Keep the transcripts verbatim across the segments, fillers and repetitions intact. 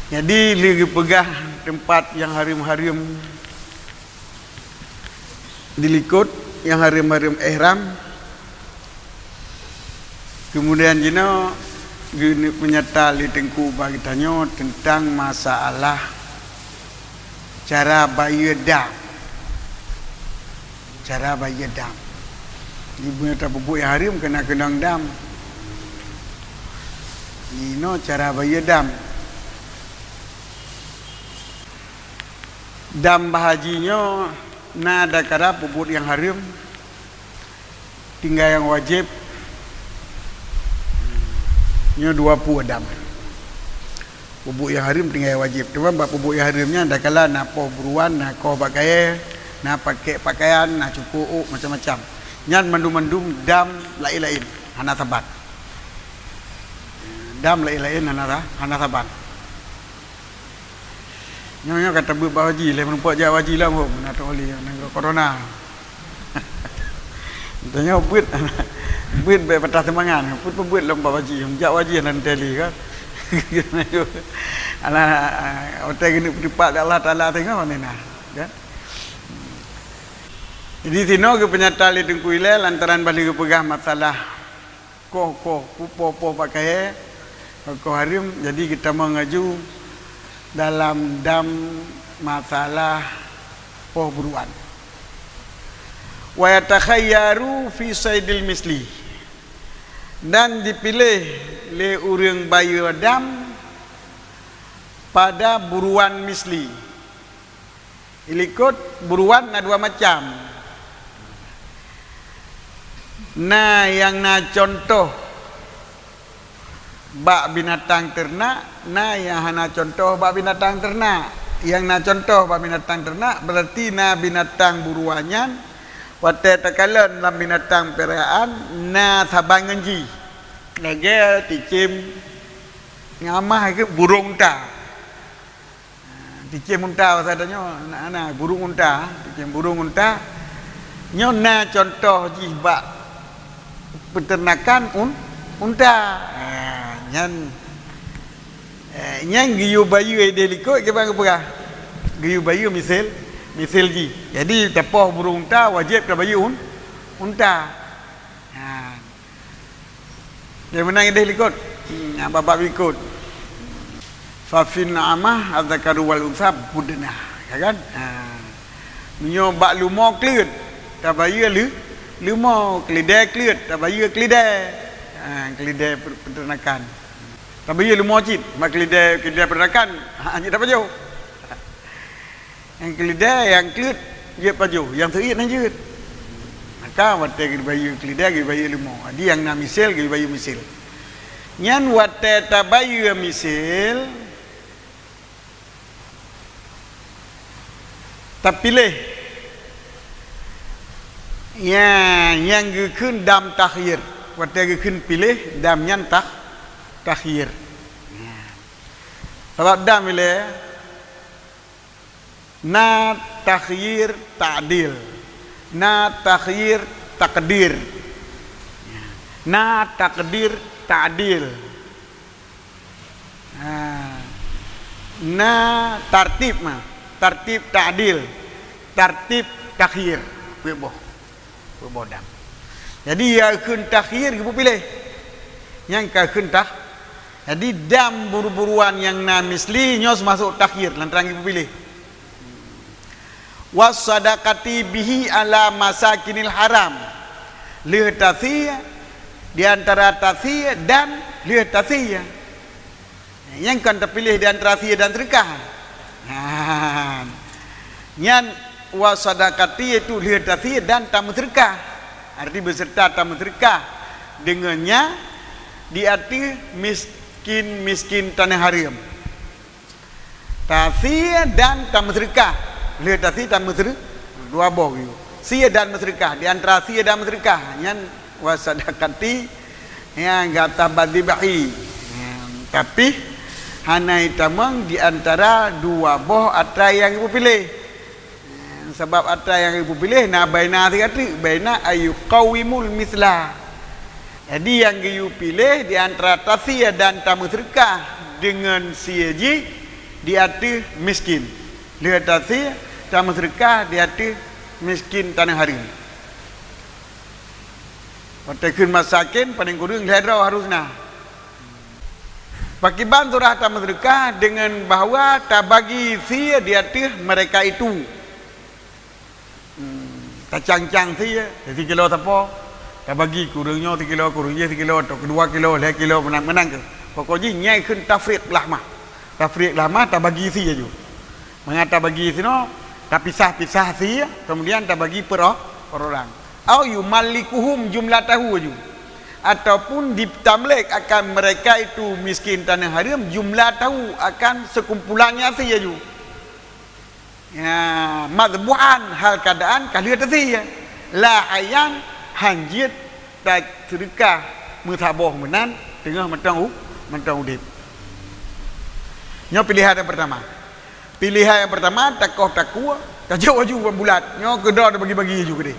Jadi, lheueh geupeugah teumpat nyang hareuem-hareuem dilikot, nyang hareuem-hareuem ihram, keumudian jinoe geuneuk peunyata lé Teungku bak geutanyoe teuntang masalah cara bayeue dam. Cara bayeue dam. Di bunoe tapeubuet nyang hareuem keunan keunong dam. Jinoe cara bayeue dam. Dam bak haji nyoe na dakara peubuet nyang hareuem, tinggai nyang wajéb. Nyoe dua peue dam. Peubuet nyang hareuem tinggai wajéb. Teuma bak peubuet nyang hareuem nyan, dakala na poh buruan, na koh bak kayée, na pakèk pakaian, na cukôk ôk, macam-macam. Nyan mandum-mandum dam laén-laén, hana saban. Dam laén-laén hana sa-, hana saban. Nyoe, nyoe ka tabeuet bak haji, lheueh meurumpok jak haji lom, hom, na teuh oleh nanggroe corona. Tanyoe beuet, beuet bèk patah seumangat, peuet peubuet lom bak haji, jak haji nan teli kan. Alah, watèe geuneuk peuteupat lé Allah Taala teungoh ni nah, kan. Jadi, sinoe geupeunyata lé Teungku ilèe lantaran bah lheueh geupeugah masalah koh-koh, poh-poh bak kayée, koh hareuem, jadi geutamong laju dalam dam masalah poh buruan. Wa yatakhayyaru fi saidil misli, dan dipiléh lé ureuëng bayeue dam pada buruan misli. Ilikot buruan na dua macam. Na nyang na cuntoh bak binatang teurenak, na nyang hana cuntoh bak binatang teurenak. Nyang na cuntoh bak binatang teurenak, beurati na binatang buruan nyan, watée takalon lam binatang piaraan, na saban ngon jih. Lagée ticém, ngamah ke burung unta. Ticém unta basa tanyoe, na, na, burung unta, ticém burung unta. Nyoe na cuntoh jih bak peuteurnakan un-, unta. Ha, nyan, eh, nyan geuyue bayeue ideh likot kiban geupeugah. Geuyue bayeue misil, misil jih. Jadi, tapoh burung unta, wajéb tabayeue un-, unta. Ha. Dia meunan ideh likot. Hmm, bak bab likot. Fa fin na'amah az-zakaru wal unsa budna, ya kan? Ha. Meunyoe bak leumo kleuet, tabayeue leu-, leumo, keulidée kleuet, tabayeue keulidée. Ha, keulidée per-, peuteunakan. Tabayeue leumo cit, bak keulidée, keulidée peuteunakan, ha, jeuet tapajoh. Nyang keulidée, nyang kleuet jeuet pajoh, nyang seuiet hana jeuet. Maka watée geubayeue keulidée, geubayeue leumo. Jadi nyang na misil, geubayeue misil. Nyan watée tabayeue misil, tapiléh. Nya, nyang geukheun dam takhyir. Watée geukheun piléh, dam nyan tah-, takhyir. Nya. Sabab dam ilée, na takhyir ta'dil, na takhyir takdir, na takdir ta'dil, na, na tartib ma, tartib ta'dil, tartib takhyir, peuet boh. Peuboh dam. Jadi, ya kheun takhyir geupeupiléh. Nyang ka kheun tah-, jadi, dam buru-buruan nyang na misli nyoe seumasok takhyir lantaran geupeupiléh. Was sadaqati bihi ala masakinil haram. Lheueh tasie, di antara tasie dan lheueh tasie. Nyang kon tapiléh di antara sie dan seudeukah. Nyan, nyan wa sadaqati, yaitu lheueh tasie dan tameuseudeukah. Arti beuseurta tameuseudeukah deungon nya di ateueh miskin-miskin tanoh hareuem. Tasie dan tameuseudeukah. Lheueh tasie tameuseude-, dua boh geuyue. Sie dan meuseudeukah, di antara sie dan meuseudeukah. Nyan wa sadaqati, nyang gata badhibhi. Tapi, hana itamong di antara dua boh atra nyang geupeupiléh. Sabab atra nyang geupeupiléh na baina siat teuk, baina ayyuqawwimul misla. Jadi, nyang geuyue piléh di antara tasie dan tameuseudeukah deungon sie jih, di ateueh miskin. Lheueh tasie, tameuseudeukah di ateueh miskin taneuh hareuem. Watée kheun masakin, paléng kureueng lhée droe harus na. Pakiban surah tameuseudeukah deungon bahwa tabagi sie di ateueh mereka itu. Hmm, tacang-cang sie, sikilo sapo, tabagi keu ureuëng nyoe sikilo, keu ureuëng jéh sikilo, atau keu dua kilo, lhée kilo, meunan, meunan kheueh. Pokok jih nyan kheun tafriq lahmah. Tafriq lahmah tabagi sie laju. Mangat tabagi sinoe, tapisah-pisah sie, kemudian tabagi per o-, per orang. Au yumallikuhum jumlatahu laju. Ataupun ditamlek akan mereka itu miskin taneuh hareuem jumlatahu akan sekumpulannya sie laju. Ya, madhbuhan hal keadaan ka lheueh tasie. La hayyan, hanjeuet taseudeukah meusaboh meunan teungoh mantong u-, mantong udeb. Nyoe pilihan nyang pertama. Pilihan nyang pertama, takoh takue, tajok laju bak bulat. Nyoe keudroe tabagi-bagi laju keudeh.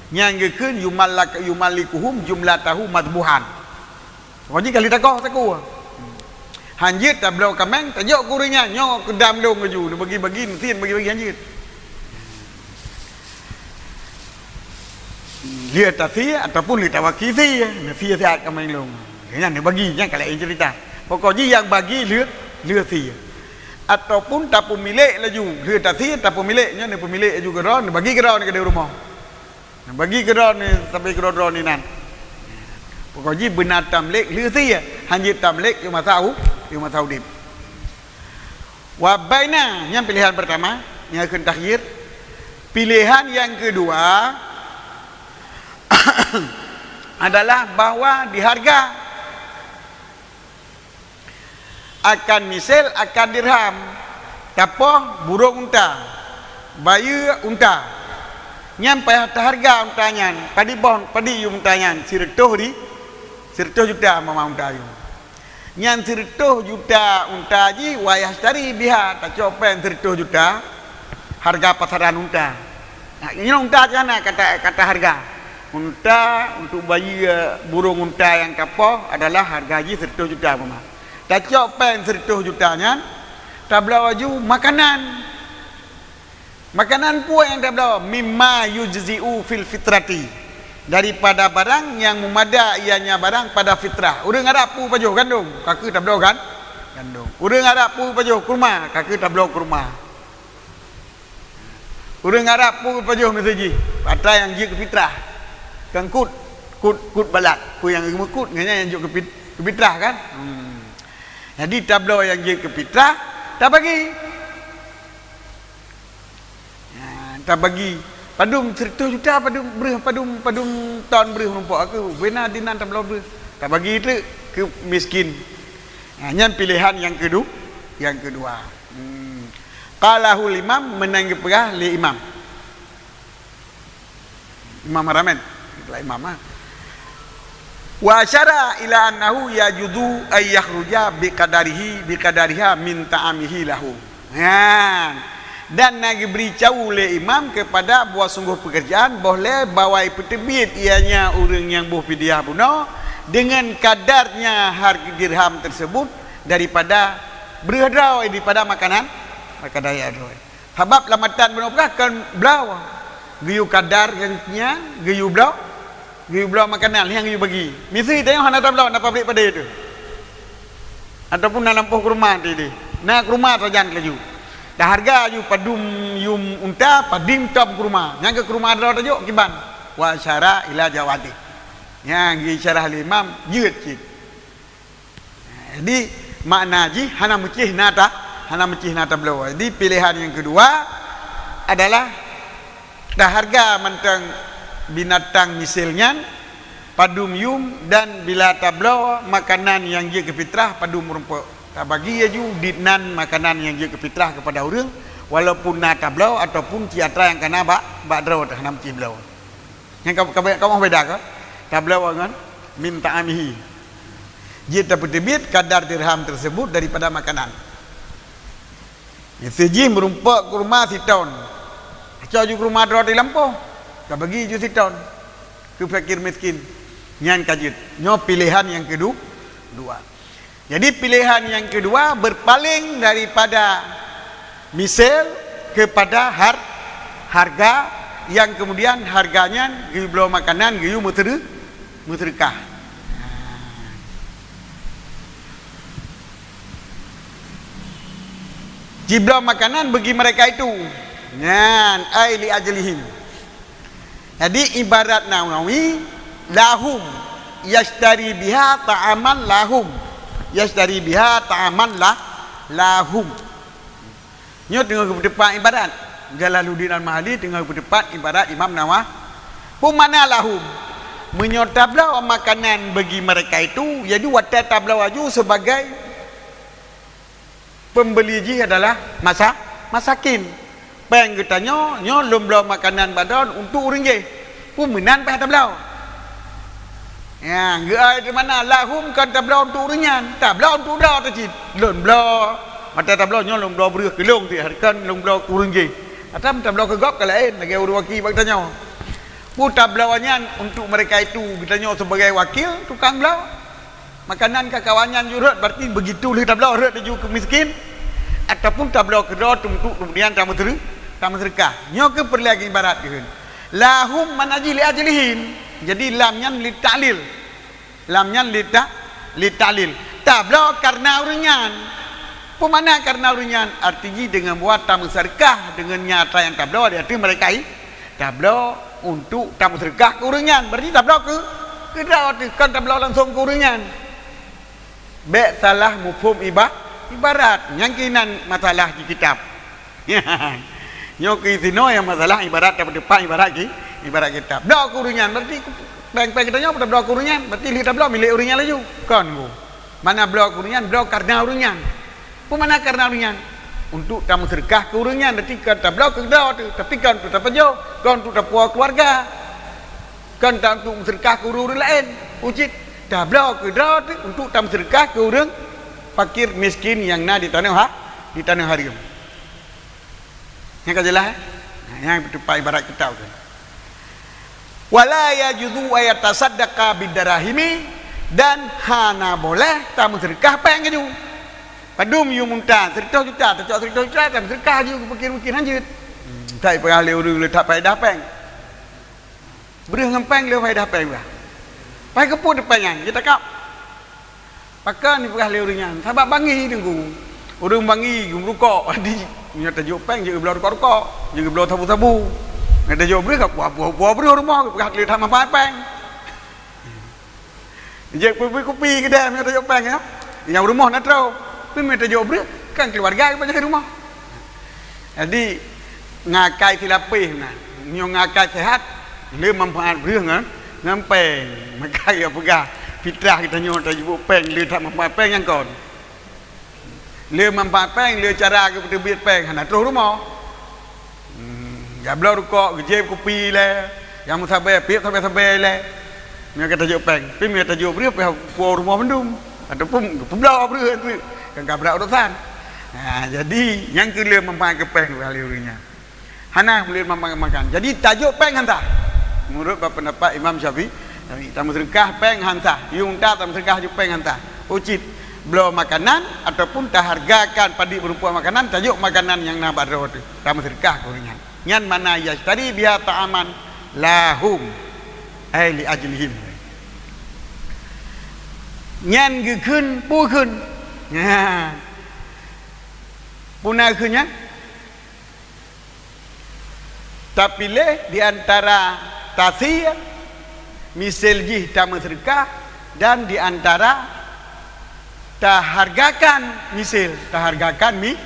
Nyan geukheun yumallak-, yumallikuhum jumlatahu madhbuhan. Pokok jih ka lheueh takoh takue. Hanjeuet tabloe kaméng, tajok keu ureuëng nyan, nyoe keu dam lôn laju, neubagi-bagi, neusie bagi-bagi hanjeuet. Lheueh tasie ataupun lheueh tawaki sie, neusie siat kaméng lôn. Nyan neubagi, nyan ka laén ceurita. Pokok jih nyang bagi lheueh, lheueh sie. Ataupun tapeumilék laju, lheueh tasie tapeumilék, nyoe neupeumilék laju keudroe, neubagi keudroe nibak keudeh rumoh. Bagi keudroe ni, tapi keudroe-droe ni nan. Pokok jih beuna tamlek lheueh sie, hanjeuet tamlek yôh masa u-, yôh masa udeb. Wa baina, nyan pilihan pertama, nyang kheun takhyir. Pilihan nyang keudua adalah bahwa diharga akan misel, akan dirham, tapoh burông unta, bayeue unta. Nyan payah taharga unta nyan, padit boh, padit yum unta nyan, sireutôh ri-, sireutôh juta mama unta yum. Nyan sireutôh juta unta jih, wa yashtari biha, tacok péng sireutôh juta, harga pasaran unta. Nah, nyoe unta cit hana kata, kata harga. Unta untuk bayeue burông unta nyang tapoh adalah harga jih sireutôh juta mama. Tacok péng sireutôh juta nyan, tabloe laju makanan. Makanan peue nyang tabloe? Mimma yujzi'u fil fitrati. Daripada barang nyang meumada ianya barang pada fitrah. Ureuëng Arab peue pajoh gandom, ka kheueh tabloe gan-, gandom. Ureuëng Arab peue pajoh kurma, ka kheueh tabloe kurma. Ureuëng Arab peue pajoh miseue jih, ata nyang jeuet keu fitrah. Kan kut, kut, kut balat. Peue nyang geumeueukut, ngon nyan nyang jeuet keu fit-, keu fitrah kan? Hmm. Jadi tabloe nyang jeuet keu fitrah, tabagi. Ha, tabagi. Padum sireutôh juta, padum breueh, padum, padum ton breueh meurumpok aku. Beuna dinan tabloe breueh. Tabagi teuk keu miskin. Ha, nyan pilihan nyang keudu-, nyang keudua. Hmm. Qalahul imam, meunan geupeugah lé imam. Imam Haramain, geupeugah imam, ha. Wa asyara ila annahu yajuzu ay yakhruja biqadarihi, biqadariha min ta'amihi lahu. Nyan. Dan na geubri cawu lé imam keupada bahwa sunggoh peukeurjaan boh lé bawai peuteubiet ianya ureuëng nyang boh fidyah bunoe deungon kadarnya harga dirham tersebut daripada breueh droe, daripada makanan, makanan droe. Sabab lam matan bunoe peugah kon bloe. Geuyue kadar nyan, geuyue bloe, geuyue bloe makanan nyang geuyue bagi. Miseue tanyoe hana tabloe, na pabrik padé teuh. Ataupun na lampôh keureuma teuh deh. Na keureuma sajan laju. Taharga laju padum yum unta, padum tom keureuma. Nyang keu keureuma droe tajok kiban. Wa asyara ila jawazih. Nyang geuisyarah lé imam, jeuet cit. Jadi, makna jih hana meucih na ta-, hana meucih na tabloe. Jadi, pilihan nyang keudua adalah taharga mantong binatang miseue nyan, padum yum, dan bila tabloe makanan nyang jeuet keu fitrah padum meurumpok. Tabagi laju dinan makanan nyang jeuet keu fitrah keupada ureuëng, walaupun na tabloe ataupun cit atra nyang kana bak, bak droe teuh hana meucih bloe. Nyang ka, ka, ka meuh beda ka? Tabloe ngon min ta'amihi. Jeuet tapeuteubiet kadar dirham tersebut daripada makanan. Miseue jih meurumpok keureuma siton. Cok ju keureuma droe di lampôh. Tabagi ju siton keu fakir miskin. Nyan ka jeuet. Nyoe pilihan nyang keudu-, dua. Jadi, pilihan yang kedua berpaling daripada misal kepada har-, harga, yang kemudian harga nyan geubloe makanan geuyue meuseu-, meuseudeukah. Jibloe makanan bagi mereka itu. Nyan, ai li ajlihim. Jadi, ibarat Nawawi, lahum, yashtari biha ta'aman lahum. Yashtari biha ta'aman la-, lahum. Nyoe teungoh geupeuteupat ibarat. Jalaluddin Al-Mahalli teungoh geupeuteupat ibarat Imam Nawawi. Peue makna lahum? Meunyoe tabloe makanan bagi mereka itu, jadi watée tabloe laju sebagai pembeli jih adalah masa-, masakin. Péng geutanyoe, nyoe lôn bloe makanan bak droe untuk ureuëng jéh. Peue meunan payah tabloe. Ya, geuai di mana lahum kon tabloe untuk ureuëng nyan, tabloe untuk droe teuh cit. Lôn bloe, mata tabloe nyoe lôn bloe breueh keu lôn teuh, kon lôn bloe keu ureuëng jéh. Atau tabloe keu gob ka laén lagée ureuëng wakil bak geutanyoe. Peue tabloe nyan untuk mereka itu, geutanyoe sebagai wakil tukang bloe. Makanan kakawan nyan jurot, berarti begitu lheueh tabloe rot laju keu miskin, ataupun tabloe keudroe untuk kemudian tameuseu-, tameuseudeukah. Nyoe keuh peureulée ibarat keuheun. Lahum mana jih li ajlihim. Jadi, lam nyan li ta'lil. Lam nyan li ta-, li ta'lil. Tabloe kareuna ureuëng nyan. Peue makna kareuna ureuëng nyan? Arti jih deungon buat tameuseudeukah deungon nyata nyang tabloe di ateueh mereka i-, tabloe untuk tameuseudeukah keu ureuëng nyan. Berarti tabloe keu, keu droe teuh, kon tabloe langsong keu ureuëng nyan. Bék salah muphom iba-, ibarat. Nyang keunan masalah di kitab. Nyoe keuh sinoe nyang masalah ibarat tapeuteupat ibarat ki-, ibarat kitab. Bloe keu ureuëng nyan, berarti péng-péng geutanyoe tabloe keu ureuëng nyan, berarti lheueh tabloe milék ureuëng nyan laju. Kon, Bu. Mana bloe keu ureuëng nyan, bloe kareuna ureuëng nyan. Peue makna kareuna ureuëng nyan? Untuk tameuseudeukah keu ureuëng nyan, berarti kon tabloe keu droe teuh, tapi kon untuk tapajoh, kon untuk tapuwoe keuluwarga, kon ta-, untuk meuseudeukah keu ureuëng-ureuëng laén. Ucit tabloe keu droe teuh untuk tameuseudeukah keu ureuëng fakir miskin nyang na di tanoh ha-, di tanoh hareuem. Nyang ka jeulaih, eh? Nah, nyang teupeu ibarat kitab tu. "Wala yajuzu an yatasaddaqa bidarahimi," dan hana boleh tameuseudeukah péng laju. Padum yue munta, sireutoh juta, tacok sireutoh juta, tameuseudeukah laju keu fakir-fakir hanjeuet. Hmm, tai peugah lé ureuëng le that faedah péng. Breueh ngon péng le faedah péng bah. Pai keupeue teupéng nyan, jeuet takab. Pakon jipeugah lé ureuëng nyan? Sabab bangi teungku. Ureuëng bangi geumeurukok, jadi meunyoe tajok péng jeuet geubloe rukok-rukok, jeuet geubloe sabu-sabu. Meunyoe tajok breueh ka puah-puah breueh rumoh, geupeugah lé that manfaat péng. Jeuet kupi-kupi keudeh meunyoe tajok péng, ya. Nyang rumoh na troh. Tapi meunyoe tajok breueh, kan keuluwarga geupajoh rumoh. Jadi, ngakai silapeh na. Meunyoe ngakai sehat, le manfaat breueh ngon, ngon péng. Maka geupeugah, fitrah geutanyoe tajok péng, le that manfaat péng nyang kon. Le manfaat péng, le cara geupeuteubiet péng, hana troh rumoh. Hmm, geubloe rukok, geujieb kupi lé, nyang meusabe, piep sabe-sabe lé. Meunyoe ka tajok péng, tapi meunyoe tajok breueh, pih puwoe rumoh mandum. Ataupun geupeubloe breueh tu, kan ka brat urosan. Ha, jadi, nyang keu le manfaat keu péng, kali ureuëng nyan. Hana boleh ma-, ma-, makan. Jadi, tajok péng han sah. Meunurot bak peundapat Imam Syafi'i, tameuseudeukah péng han sah. Yue unta tameuseudeukah ju péng han sah. Ucit bloe makanan ataupun tahargakan padit beurumpeuen makanan, tajok makanan nyang na bak droe teuh. Tameuseudeukah keu ureuëng nyan. Nyan makna yashtari biha ta'aman lahum. Ai li ajlihim. Nyan geukheun, peue kheun. Nyan. Peue na kheun nyan? Tapiléh di antara tasir, misil jih tameuseudeukah, dan di antara tahargakan misil, tahargakan mi-,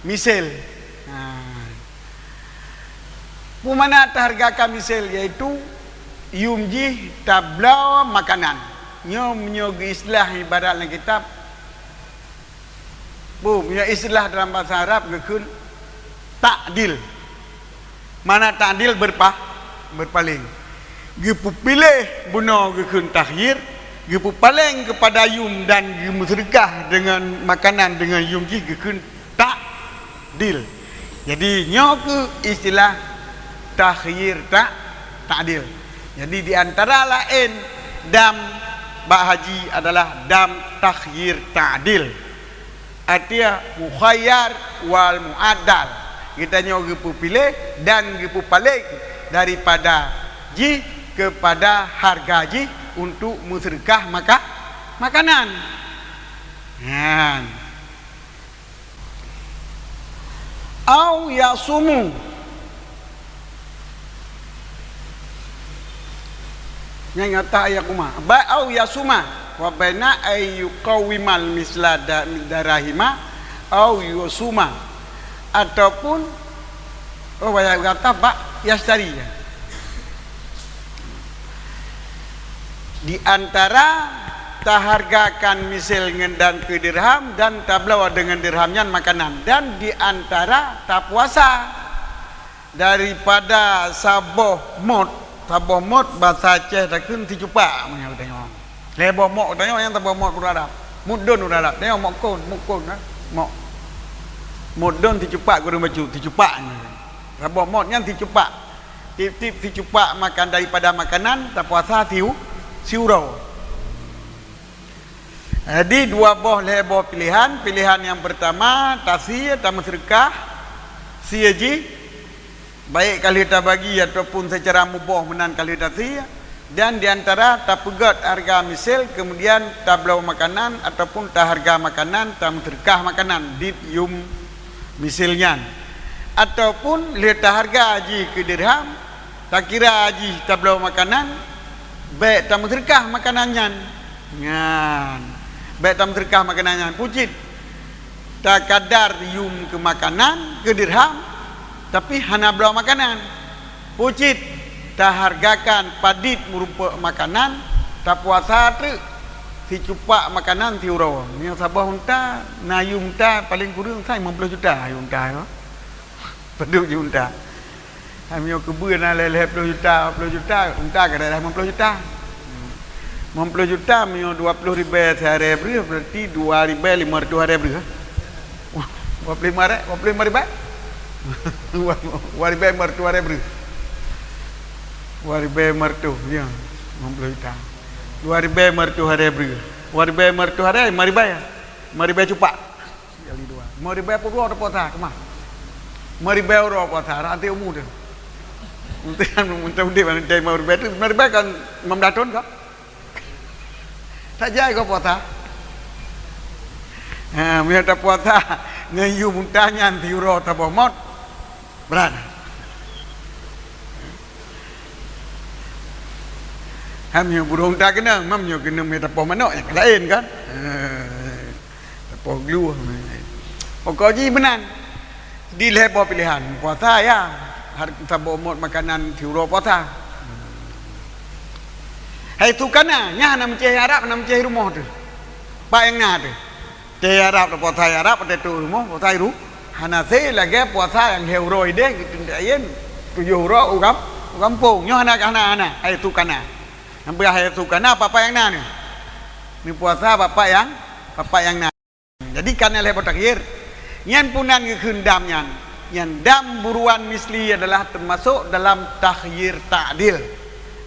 misil. Nah. Peue makna tahargakan misil, yaitu yum jih tabloe makanan. Nyoe meunyoe geuistilah ibarat lam kitab, Bu, meunyoe istilah dalam bahasa Arab geukheun ta'dil. Makna ta'dil berpa-, berpaling. Geupeupiléh bunoe geukheun takhyir, geupeupaleng keupada yum dan geumeuseudeukah deungon makanan deungon yum jih geukheun ta'dil. Jadi, nyoe keuh istilah takhyir ta-, ta'dil. Jadi, di antara laén dam bak haji adalah dam takhyir ta'dil. Artinya mukhayyar wal mu'addal. Geutanyoe geupeupiléh dan geupeupaléng daripada jih keupada hareuga jih untuk meuseudekah maka-, makanan. Nyan. Au yasumu. Nyang nyata ayat kuma. Ba au yasuma. Wa baina ay yuqawimal misla da-, darahima au yusuma. Ataupun, oh, bahasa gata bak yastari. Di antara tahargakan misil ngon dan keu dirham dan tabloe deungon dirham nyan makanan, dan di antara tapuasa daripada saboh mot, saboh mot basa Aceh takheun sicupak meunyoe geutanyoe. Lhèe boh mot geutanyoe nyang saboh mot ureueng Arab. Mudun ureueng Arab, tanyoe mot kon, mot kon, ha? Mot. Mudun sicupak gureueng bacut, sicupak nyan. Saboh mot nyan sicupak. Tiep-tiep sicupak makan daripada makanan, tapuasa siu-, siuroe. Jadi, dua boh, lhèe boh piléhan. Piléhan nyang peurtama, tasie, tameuseudeukah sie jih, baik ka lheueh tabagi ataupun seucara muboh meunan ka lheueh tasie, dan di antara tapeugöt hareuga misil, kemudian tabloe makanan ataupun tahareuga makanan, tameuseudeukah makanan di yum misil nyan, ataupun lheueh tahareuga jih keu dirham, takira jih tabloe makanan, bèk tameuseudeukah makanan nyan. Nyan. Bèk tameuseudeukah makanan nyan. Peue cit? Takadar yum keu makanan, keu dirham, tapi hana bloe makanan. Peue cit? Tahargakan padit meurumpok makanan, tapuasa treuk. Sicupak makanan siuroe. Meunyoe saboh unta, na yum unta paleng kureueng sa limong ploh juta yum unta nyoe. Padub jih unta. Hai meunyoe keubeue na lhèe, lhèe ploh juta, dua ploh juta, unta ka daerah limong ploh juta. Limong ploh juta meunyoe dua ploh ribèe siharèe breuh, berarti dua ribèe limong reutôh harèe breuh. Wah, dua ploh lima ribèe, dua ploh lima ribèe. Dua ribèe limong reutôh harèe breuh. Dua ribèe limong reutôh, ya, limong ploh juta. Dua ribèe limong reutôh harèe breuh. Dua ribèe limong reutôh harèe, lima ribèe. Lima ribèe cupak. Kali dua. Lima ribèe peuet uroe tapuasa, keumah. Lima ribèe uroe puasa, rata umu teuh. Untuk, untuk udép, untuk lima ribèe tu, lima ribèe kan lima belas thon kan? Tak jai kau puasa. Ha, meunyoe tapuasa ngon yum unta nyan siuroe saboh mot. Brat. Ha, meunyoe burông unta keunong, mam nyoe keuneuk mita poh manok nyang laén kan? Ha. Tapoh glueh. Pokok jih meunan. Di lhèe boh piléhan. Puasa ya. Har-, saboh mot makanan siuroe puasa. Haitsu kana, nyan hana meucéh Arab, hana meucéh rumoh teuh. Pat nyang na teuh. Teuh Arab, puasa Arab, teuh rumoh, puasa ru-, hana se lagèe puasa nyang lhèe uroe ideh, geuteundayen tujoh uroe u gam-, u gampông. Nyoe hana, hana, hana. Haitsu kana. Nyang peugah haitsu kana, pat-pat nyang na nyoe. Neupuasa pat-pat nyang, pat-pat nyang na. Jadi, kana lhèe boh takhyir. Nyan peue nan geukheun dam nyan. Nyan dam buruan misli adalah teumasok dalam takhyir ta'dil.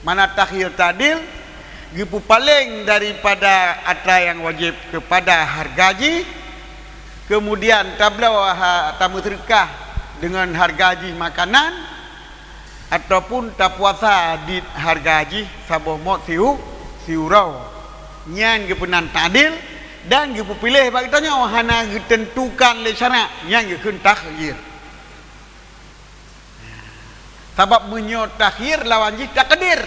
Mana takhyir ta'dil? Geupeupaleng daripada atra nyang wajéb keupada hareuga jih, keumudian tabloe ha-, tameuseudeukah deungon hareuga jih makanan, ataupun tapuasa di hareuga jih saboh mot siu-, siuroe. Nyan geupeunan ta'dil dan geupeupiléh bak geutanyoe, hana geuteuntukan lé syarak, nyan geukheun takhyir. Sabab meunyoe takhyir lawan jih takdir.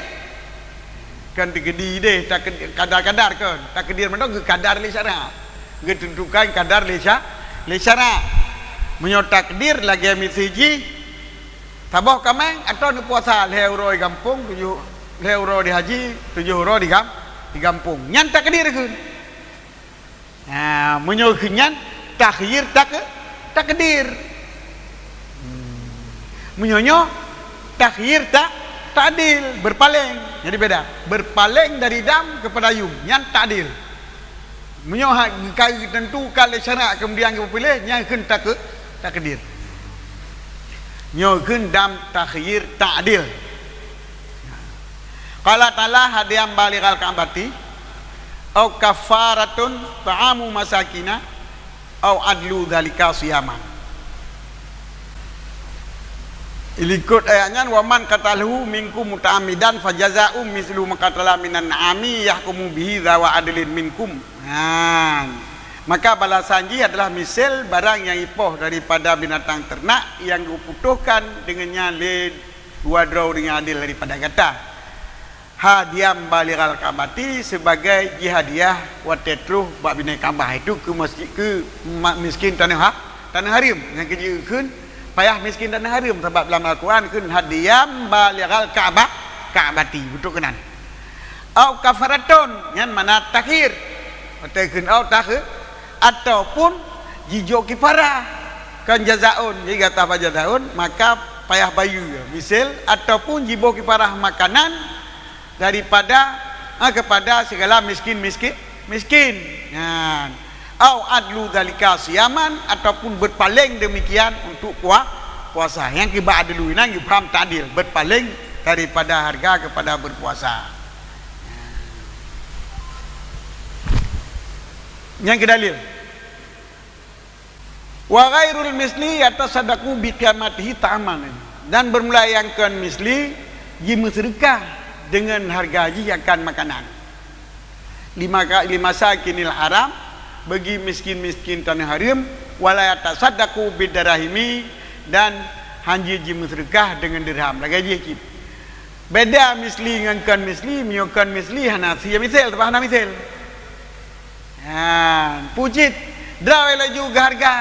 Kan takdir deh, takdir, kadar-kadar kan. Takdir mantong geukadar lé syarak. Geuteuntukan kadar lé sya-, lé syarak. Meunyoe takdir lagèe miseue jih, saboh kaméng atawa neupuasa lhèe uroe di gampông, tujoh, lhèe uroe di haji, tujoh uroe di gam-, di gampông. Nyan takdir kheun. Ha, meunyoe kheun nyan takhyir tak-, takdir. Hmm. Meunyoe nyoe takhyir ta-, ta'dil, beupaleng. Jadi beda. Beupaleng dari dam keupada yum, nyan ta'dil. Meunyoe ha-, ka geuteuntukan lé syarak keumudian geupeupiléh, nyan kheun tak-, takdir. Nyoe kheun dam takhyir ta'dil. Qala ta'ala hadiyan balighal Ka'bati, Au kafaratun ta'amu masakina, au adlu dzalika siyaman. Likot ayat nyan, "Wa man qatalahu minkum muta'ammidan fajaza'un mislu ma qatala minan na'ami yahkumu bihi dzawa adlin minkum." Nyan. Maka balasan jih adalah misil barang nyang ipoh daripada binatang ternak nyang geuputohkan deungon nyan lé dua droe ureuëng nyang adil daripada gata. Hadiyan balighal Ka'bati, sibagai jih hadiah watée troh bak binèh Ka'bah, itu keu masjid, keu ma-, miskin taneuh ha-, taneuh hareuem. Nyang keu jikheun payah miskin taneuh hareuem, sabab lam Al-Quran kheun hadiyan balighal Ka'bah, Ka'bati, beutôi keunan. Au kafaratun, nyan makna takhir. Watée kheun au takhir, ataupun jijok kifarah. Kan jazaun, jadi gata ba jazaun, maka payah bayeue, misil, ataupun jiboh kifarah makanan daripada, ha, kepada segala miskin, miskin, miskin. Nyan. Au adlu dzalika siyaman, ataupun berpaling demikian untuk pua-, puasa. Nyang keu ba adlu inan geupaham ta'dil, berpaling daripada harga kepada berpuasa. Nyang keu dalil. Wa ghairul misli yatasaddaqu bi qimatihi ta'aman. Dan bermula nyang kon misli, jimeuseudeukah deungon harga jih akan makanan. Lima ka-, lima sakinil haram, bagi miskin-miskin taneuh hareuem, wala yatasaddaqu bidarahimi, dan hanjeuet jimeuseudeukah deungon dirham. Lagée jih cit. Beda misli ngon kon misli, meunyoe kon misli hana sie misil, teuma hana misil. Ha, peue cit, droe laju geuharga.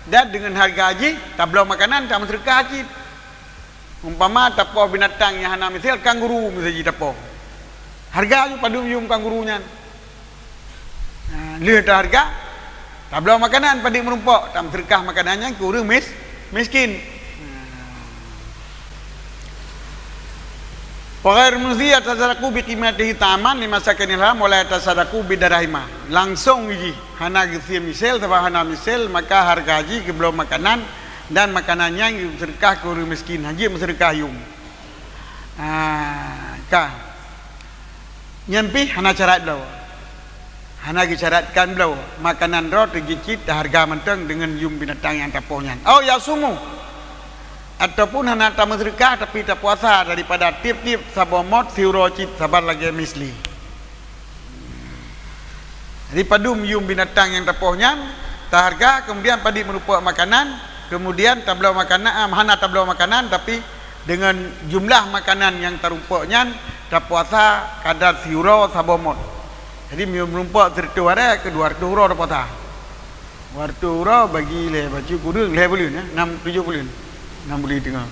Dan deungon harga jih, tabloe makanan, tameuseudeukah cit. Umpama tapoh binatang nyang hana misil, kanguru miseujih tapoh. Harga jih padub yum kanguru nyan. Ha, lheueh taharga, tabloe makanan padub meurumpok, tameuseudeukah makanan nyan keu ureuëng mis-, miskin. Wa ghairul misli yatasaddaqu bi qimatihi ta'aman li masakinil haram wa la yatasaddaqu bidarahima. Langsong jih, hana geusie misil, sabab hana misil, maka harga jih geubloe makanan, dan makanan nyan geuseudeukah keu ureuëng miskin, hanjeuet meuseudeukah yum. Ah, ka. Nyan pih hana syarat bloe. Hana geusyaratkan bloe. Makanan droe teujeuet cit taharga mantong deungon yum binatang nyang tapoh nyan. Au yasumu. Ataupun hana tameuseudeukah tapi tapuasa daripada tieb-tieb saboh mot siuroe cit saban lagée misli. Jadi padub yum binatang nyang tapoh nyan, taharga, kemudian padub meurumpok makanan, kemudian tabloe makanan, ah, hana tabloe makanan, tapi deungon jumlah makanan nyang tarumpok nyan, tapuasa kadar siuroe saboh mot. Jadi meunyoe meurumpok sireutôh arée, keu dua reutôh uroe tapuasa. Dua reutôh uroe bagi lhée bacut kureueng lhée buleuen, eh, nam tujoh buleuen. Nam buleuen teungoh.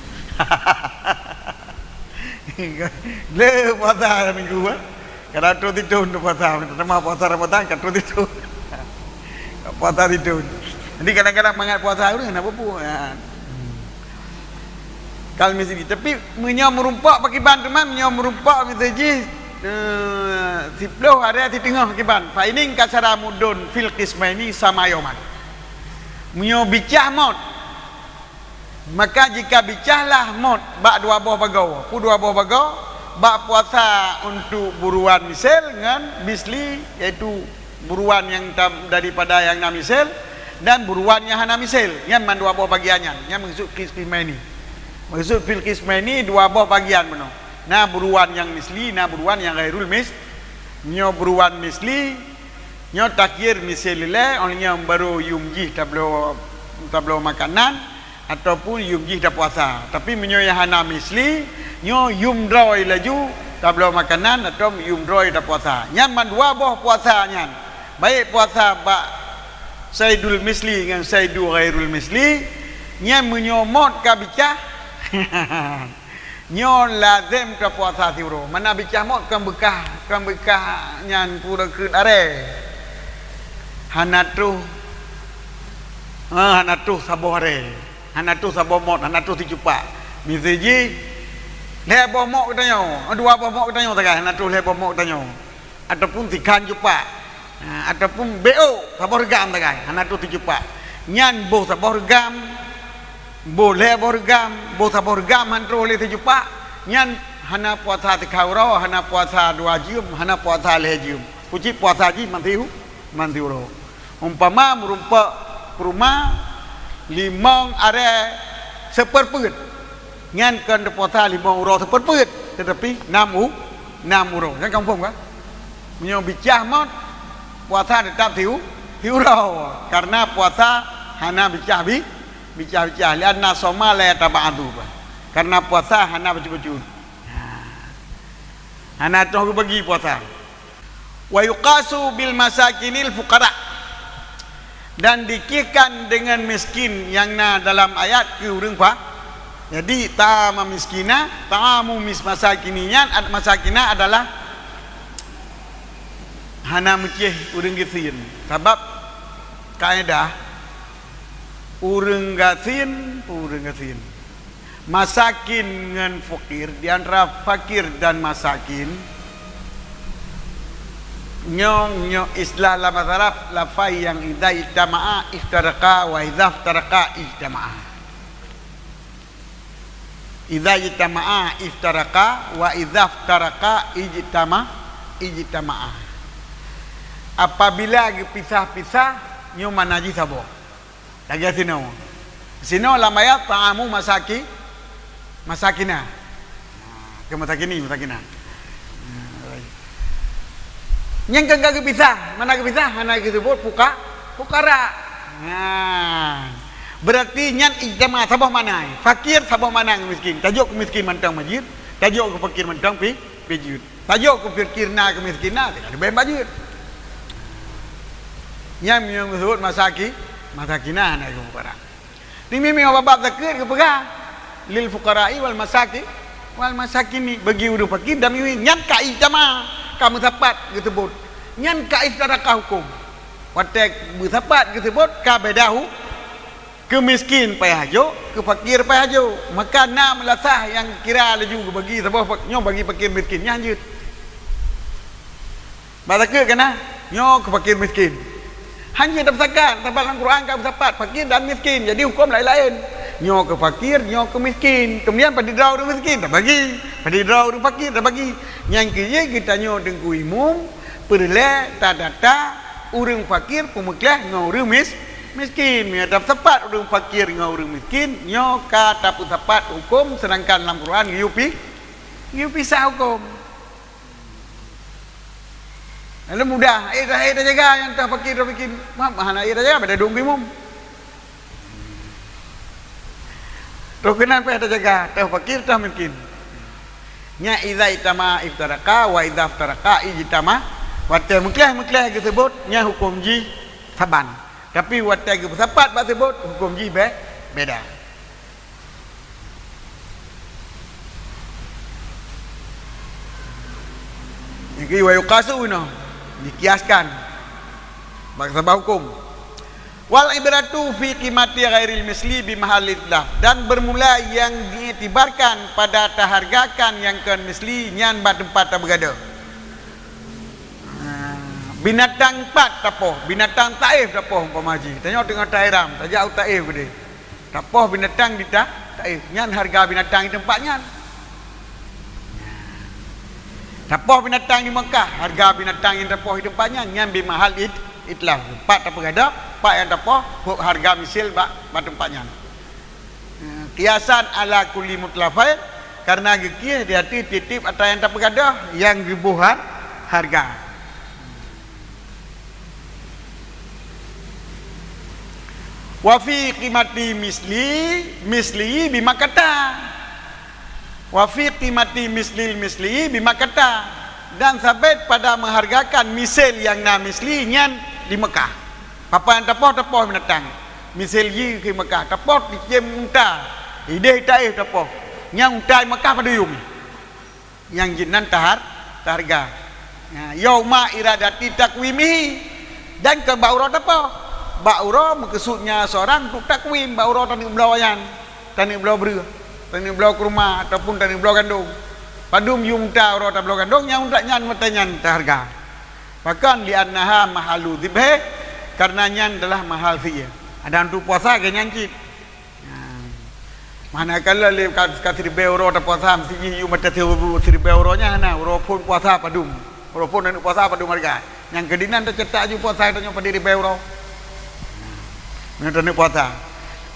Le puasa minggu, eh. Kadang troh sithon tu puasa, teuma puasa Ramadan ka troh sithon. Puasa sithon. Jadi kadang-kadang mangat puasa ureuëng hana peue-peue. Ha. Kal misli. Tapi meunyoe meurumpok pakiban teuma, meunyoe meurumpok miseujih, eh, siploh arée siteungoh pakiban. Fa inin kasara mudun fil qismaini sama yoman. Meunyoe bicah mot, maka jika bicahlah mot bak dua boh bagoe. Peue dua boh bagoe? Bak puasa untuk buruan misil ngon misli, yaitu buruan nyang tam-, daripada nyang na misil dan buruan nyang hana misil. Nyan mandua boh bagian nyan. Nyan meukeusut qismaini. Meukeusut fil qismaini dua boh bagian bunoe. Na buruan nyang misli, na buruan nyang ghairul mis-, nyoe buruan misli, nyoe takhir misil ilée, óh lheueh nyan barô yum jih tabloe, tabloe makanan, ataupun yum jih tapuasa. Tapi meunyoe nyang hana misli, nyoe yum droe laju tabloe makanan atau yum droe tapuasa. Nyan mandua boh puasa nyan. Baik puasa bak saidul misli ngon saidu ghairul misli, nyan meunyoe mot ka bicah, nyoe lazem tapuasa siuroe. Mana bicah mot kon beukah, kon beukah nyan pura keuet arée. Hana troh, ha, hana troh saboh arée. Hana troh saboh mot, hana troh sicupak. Miseujih lhée boh mot geutanyoe, dua boh mot geutanyoe sagai, hana troh lhée boh mot geutanyoe. Ataupun sikhan cupak. Ha, ataupun B O, saboh reugam sagai, hana troh sicupak. Nyan boh saboh reugam, boh lhée boh reugam, boh saboh reugam hana troh lé sicupak. Nyan hana puasa sikhan uroe, hana puasa dua jeuem, hana puasa lhée jeuem. Pucit puasa jih man siu-, man siuroe. Umpama meurumpok peurumoh limong arée seupeurpeuet, nyan kon teupuasa limong uroe seupeurpeuet, teutapi nam u-, nam uroe. Nyan ka muphom ka? Meunyoe bicah mot, puasa teutap siu-, siuroe, kareuna puasa hana bicah bi-, bicah-bicah. Lianna soma la yataba'adu, kareuna puasa hana bacut-bacut. Hana troh geubagi puasa. Wa yuqasu bil masakinil fuqara. Dan dikiehkan dengan miskin nyang na dalam ayat keu ureuëng fa-, jadi ta'ama miskina, ta'amu mis-, masakini nyan ad-, masakina adalah hana meucéh ureuëng gasien. Sabab kaedah ureuëng gasien, ureuëng gasien. Masakin ngon fakir, di antara fakir dan masakin, nyoe, nyoe istilah lam bahasa Arab, lafai nyang idza ijtama'a iftaraqa wa idza iftaraqa ijtama'a. Idza ijtama'a iftaraqa wa idza iftaraqa ijtama-, ijtama'a. Apabila geupisah-pisah, nyoe makna jih saboh. Lagée sinoe. Sinoe lam ayat ta'amu masaki-, masakina. Ha, ke masakini, masakina. Ha, nyang ka geupisah, mana geupisah? Hana geuseubut fuqa-, fuqara. Ha. Berarti nyan ijtama saboh makna. Fakir saboh makna ngon miskin. Tajok keu miskin mantong meujeut, tajok keu fakir mantong pi-, pijeut. Tajok keu fakir na keu miskin na, tinggai leubeh bajeut. Nyan nyang geusebut masaki-, masakina hana geupeubarang. Di mimi bab zakat geupeugah, "Lil fuqara'i wal masaki-, wal masakini," bagi ureuëng fakir dan miskin. Nyan ka ijtama, ka meusapat geusebut. Nyan ka iftaraqa huköm. Watée meusapat geusebut, ka beda hu-, Keu miskin payah jok, keu fakir payah jok. Maka na meulasah nyang kira laju geubagi saboh fak-, nyoe bagi fakir miskin, nyan jeuet. Bak zakeuet kana, nyoe keu fakir miskin. Hana tapeusakat, sabab lam Quran ka meusapat fakir dan miskin. Jadi huköm laén-laén. Nyoe keu fakir, nyoe keu miskin. Kemudian padum droe ureuëng miskin, tabagi. Padum droe ureuëng fakir, tabagi. Nyang keu jih geutanyoe Teungku Imum, peureulée tadata ureuëng fakir peumeukleh ngon ureuëng mis-, miskin. Meunyoe tapeusapat ureuëng fakir ngon ureuëng miskin, nyoe ka tapeusapat huköm, seudangkan lam Quran geuyue pi-, geuyue pisah huköm. Lalu mudah, eh, dah, eh, tajaga nyang toh fakir, toh miskin. Hana, eh, tajaga, pada dong imum. Troh keunan payah tajaga, toh fakir, toh miskin. Nya idza ijtama iftaraqa wa idza iftaraqa ijtama. Watée meukleh-meukleh geusebut, nya huköm jih saban. Tapi watée geupeusapat bak sebut, huköm jih be-, beda. Jadi, wa yuqasu inoe, dikiaskan bak sabab huköm. Wal ibratu fi qimati ghairil misli bi mahallil itlaf, dan bermula yang diiktibarkan pada tahargakan nyang kon misli nyan bak teumpat tabeugadôh. Ha, binatang pat tapoh, binatang Taif tapoh umpama jih. Tanyoe teungoh tahiram, tajak u Taif keudeh. Tapoh binatang di Ta-, Taif, nyan harga binatang di teumpat nyan. Tapoh binatang di Mekah, harga binatang nyang tapoh di teumpat nyan, nyan bi mahal it-, itlaf. Pat tapeugadôh, pat nyang tapoh, harga misil bak, bak teumpat nyan. Qiyasan ala kulli mutlafin, karena geukieh di ateueh tieb-tieb atra nyang tapeugadôh nyang geuboh har-, harga. Wa fi qimati misli, misli bi Makkata. Wa fi qimati mislil misli bi Makkata. Dan sabit pada meuhargakan misil nyang na misli nyan di Mekah. Papa nyang tapoh, tapoh binatang. Misil jih keu Mekah. Tapoh cicém unta. Ideh Taif tapoh. Nyang unta Mekah padum. Nyang jih nan tahar-, taharga. Ya, yauma iradati takwimihi. Dan kon bak uroe tapoh. Bak uroe meukeusut nyan seurang untuk takwim. Bak uroe taneuk bloe nyan. Taneuk bloe breueh. Taneuk bloe kurma ataupun taneuk bloe gandong. Padum yum unta uroe tabloe gandong, nyang unta nyan mata nyan taharga. Pakon? Li'annaha mahallu dzibhi, karena nyan adalah mahal sie. Adak untuk puasa keu nyan cit. Nah, manakala lé ka, ka siribée uroe tapuasa, meusti jih yum mata siribée uroe nyan hana, uroe phon puasa padum. Uroe phon aneuk puasa padum harga. Nyang keu dinan teucetak ju puasa tanyoe padiri bae uroe. Nyoe taneuk puasa.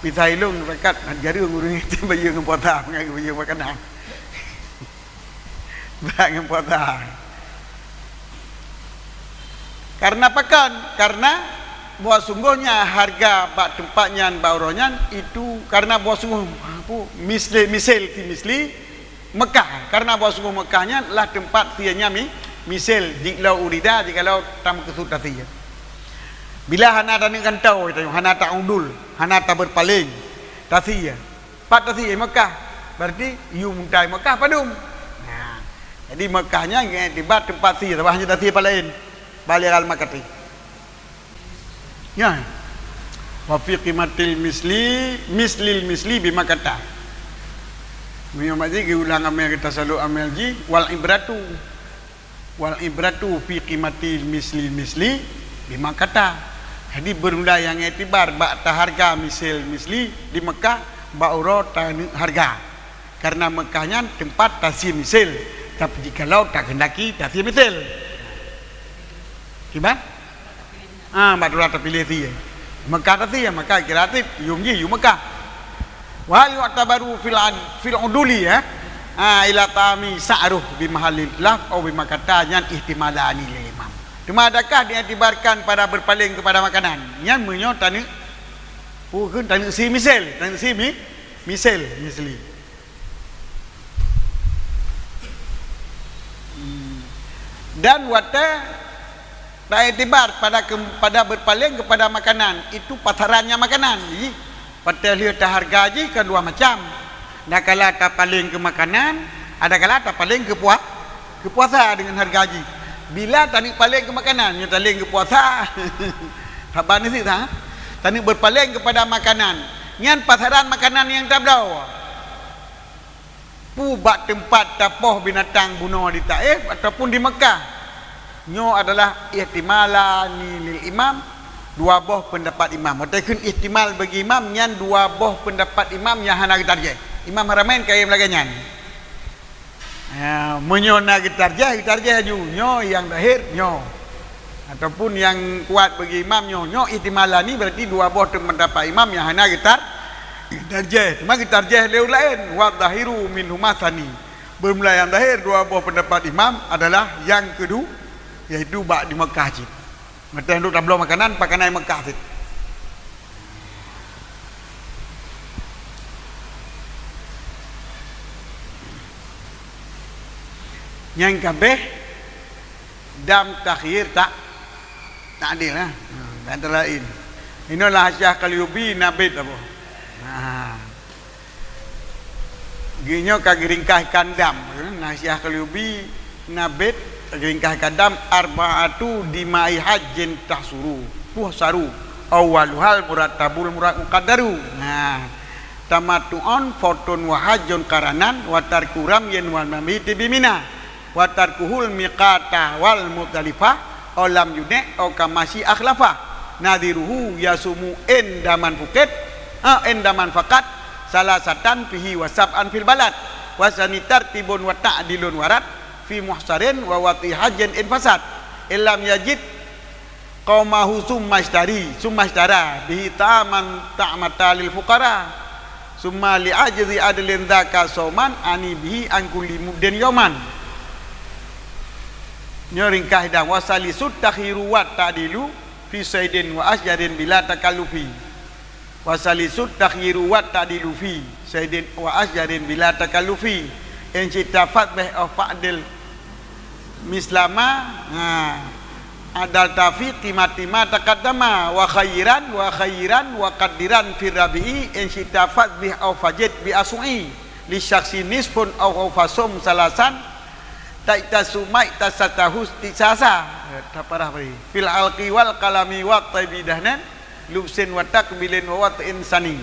Pisai lôn rakat jareueng ureueng itu bayeue ngon puasa, ngon bayeue makanan. Bak ngon puasa. Karena pakon? Karena bahwa sungguhnya harga bak teumpat nyan, bak uroe nyan itu, karena bahwa sungguh, apa, misli, misil fi misli Mekah. Karena bahwa sungguh Mekah nyan lah teumpat sie nyan mi-, misil, jiklau urida, jikalau tameukeusut tasie. Bila hana taneuk gantoe, hana ta'udul, hana tabeurpaléng, tasie. Pat tasie Mekah, berarti yum tai Mekah padum. Nah, jadi Mekah nyan geuiktibar teumpat sie, sabab hana tasie pat laén. Balighal makati. Ya. Wa fi qimatil misli, mislil misli bi Makkata. Meunyoe mak jih geuulang amel, geutasalo amel jih, wal ibratu. Wal ibratu fi qimatil mislil misli bi Makkata. Jadi, beurmula nyang iktibar bak taharga misil misli di Mekah, bak uroe taneuk harga. Karena Mekah nyan teumpat tasie misil, tapi jikalau takeuhendaki tasie misil. Kiban? Ah, bak uroe tapiléh sie. Mekah tasie, maka kira tip, yum jih, yum Mekah. Wa hal yu'tabaru fil ad-, fil uduli, eh? Ah, ila ta'ami sa'ruh bi mahallil khilaf au bi Makkata nyan ihtimalani lil imam. Cuma adakah diiktibarkan pada berpaling kepada makanan? Nyan meunyoe taneuk, bukon taneuk sie misil, taneuk sie mi-, misil, misli. Hmm. Dan watée taiktibar pada ke-, pada berpaling kepada makanan, itu pasarannya makanan. Jadi, watée lheueh taharga jih kan dua macam. Adakala tapaléng keu makanan, adakala tapaléng keu pua-, keu puasa dengan harga jih. Bila taneuk paléng keu makanan, nyoe taléng keu puasa. Haba ni sih, ha? Taneuk berpaling kepada makanan. Nyan pasaran makanan nyang tabloe. Pu bak teumpat tapoh binatang bunoe di Taif ataupun di Mekah. Nyoe adalah ihtimalani lil imam, dua boh peundapat imam. Watée kheun ihtimal bagi imam, nyan dua boh peundapat imam nyang hana geutarjéh. Imam Haramain kayém lagée nyan. Ya, meunyoe na geutarjéh, geutarjéh laju. Nyoe nyang dahir, nyoe. Ataupun nyang kuat bagi imam nyoe, nyoe ihtimalani, berarti dua boh teumpat dapat imam nyang hana geutar-, geutarjéh. Cuma geutarjéh lé ureueng laén, wa zahiru minhuma tsani. Beurmula nyang dahir dua boh peundapat imam adalah nyang keudu-, yaitu bak di Mekah cit. Meuteun duek tabloe makanan, pakaian Mekah cit. Nyang kabéh dam takhir tak, tak adil, ha. Ha, antara lain. Inoe lah Syekh Qalyubi nabit apa? Ha. Geuhnyoe ka geuringkah kandam, na Syekh Qalyubi nabit geuringkah kandam, arba'atu dima'i hajjin tahsuru, tuhsaru, awwaluhal murattabul murad muqaddaru. Nah, tamattu'un fardun wa hajjun qaranan wa tarku ramyin wal mabiti bi Mina. Wa tarkuhul miqata wal Muzdalifah, aw lam yudek, aw kamasyi akhlafah. Nadhiruhu yasumu indaman fuqid, eh, indaman faqat, salasatan fihi wa sab'an fil balad. Wa sani tartibun wa ta'dilun warad, fi muhsarin wa wati hajjin in fasad. Illam yajid qaumahu summa ishtari, summa ishtara bihi ta'aman ta'mata lil fuqara, summa li ajzi adlin dzaka sauman ani bihi an kulli muddin yauman. Nyoe ringkah idang, wa salisut takhiru wa ta'dilu fi saidin wa asjarin bila takallufi. Wa salisut takhiru wa ta'dilu fi saidin wa asjarin bila takallufi. In syi'ta fadbih aw fa'dil mislama, ha, adalta fi qimati ma taqaddama, wa khayyiran, wa khayyiran, wa qaddiran fi rabi'i, in syi'ta fadbih aw fajid bi asui, li syakhsi nisfun aw, aw fasum salasan, taitasu maitasahu tisasa. Eh, taparah bari. Fil halqi wal qalami wa taibi dahnan, lubsin wa takbilin wa wat'in sani.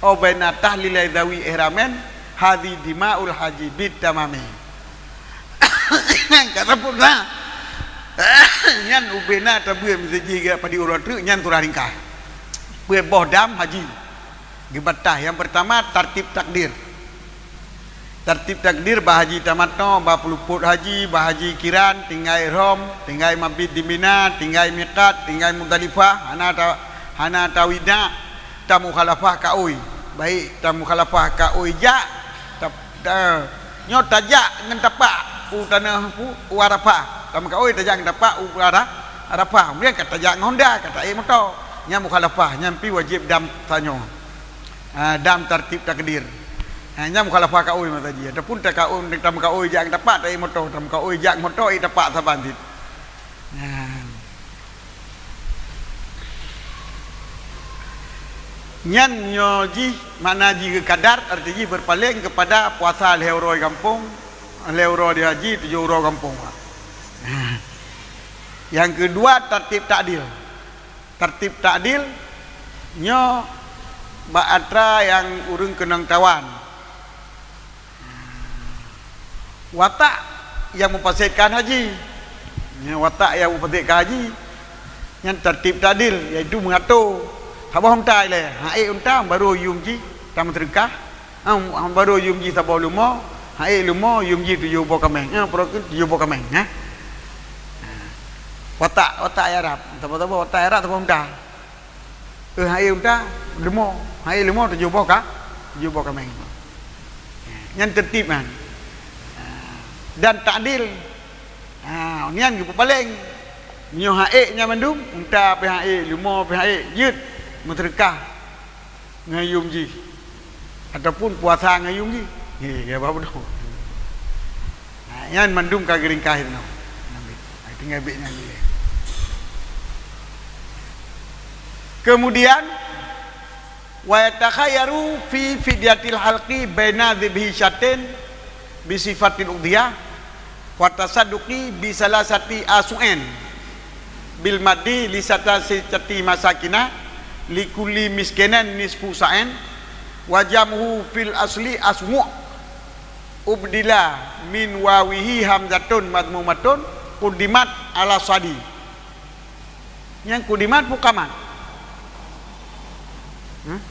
Au baina tahlilai zawi ihramin, hadhi dima'ul haji bit tamami. Ka sampurna. Nyan ubena tabeuet meuseujih geuh padi uroe treuk, nyan surah ringkah. Peuet boh dam haji. Geubatah nyang pertama tartib takdir. Tartib takdir, bah haji tamattu, bah peuleupot haji, bah haji kiran, tinggai ihram, tinggai mabit di Mina, tinggai miqat, tinggai Muzdalifah, hana ta-, hana tawida, tamukhalafah kaôi. Baik tamukhalafah kaôi jak, ta-, ta-, nyoe tajak ngon tapak u tanoh pu-, u Arafah. Tameukaôi tajak ngon tapak u Ara-, Arafah. Kemudian ka tajak ngon honda, ka taék moto. Nyan mukhalafah, nyan pi wajéb dam tanyoe. Ah, dam tartib takdir. Ah, nyan mukhalafah kaôi masa jih. Ataupun takaôi, tameukaôi jak tapak, taék moto, tameukaôi jak moto, ék tapak saban cit. Nah. Nyan nyoe jih makna jih geukadar, arti jih berpaling kepada puasa lhée uroe gampông, lhée uroe di haji, tujoh uroe gampông. Nyang keudua, tartib takdil. Tartib takdil nyoe bak atra nyang ureuëng keunong tawan. Watak nyang meupasétkan haji. Nyan watak nyang meupasétkan haji. Nyan tartib takdil, yaitu meungato. Saboh unta ilée, han ék unta, barô yum jih, tameuseudeukah. Ha, barô yum jih saboh leumo, han ék leumo, yum jih tujoh boh kaméng. Ha, peureukeuh tujoh boh kaméng, ha. Watak, watak Arab. Saboh-saboh watak Arab saboh unta. Eh, han ék unta, leumo. Han ék leumo, tujoh boh ka, tujoh boh kaméng. Nyan teurtib nyan. Dan takdil. Ha, nyan geupeupaléng. Nyoe han ék nyan mandum, unta pih han ék, leumo pih han ék, jeuet meuseudeukah ngon yum jih, ataupun puasa ngon yum jih. He, ya, bah beudôh. Ha, nyan mandum ka geuringkah inoe. Tinggai bék nyan lé. Kemudian, wa yatakhayyaru fi fidyatil halqi baina dzibhi syatin bi sifatil udhiyah, wa tasadduqi bi salasati asu'in, bil maddi li salasati masakina, li kulli miskinin nisfu sa'in, wa jam'uhu fil asli aswu', ubdila min wawihi hamzatun madmumatun, quddimat ala sadi. Nyang quddimat, quddimat. Hah?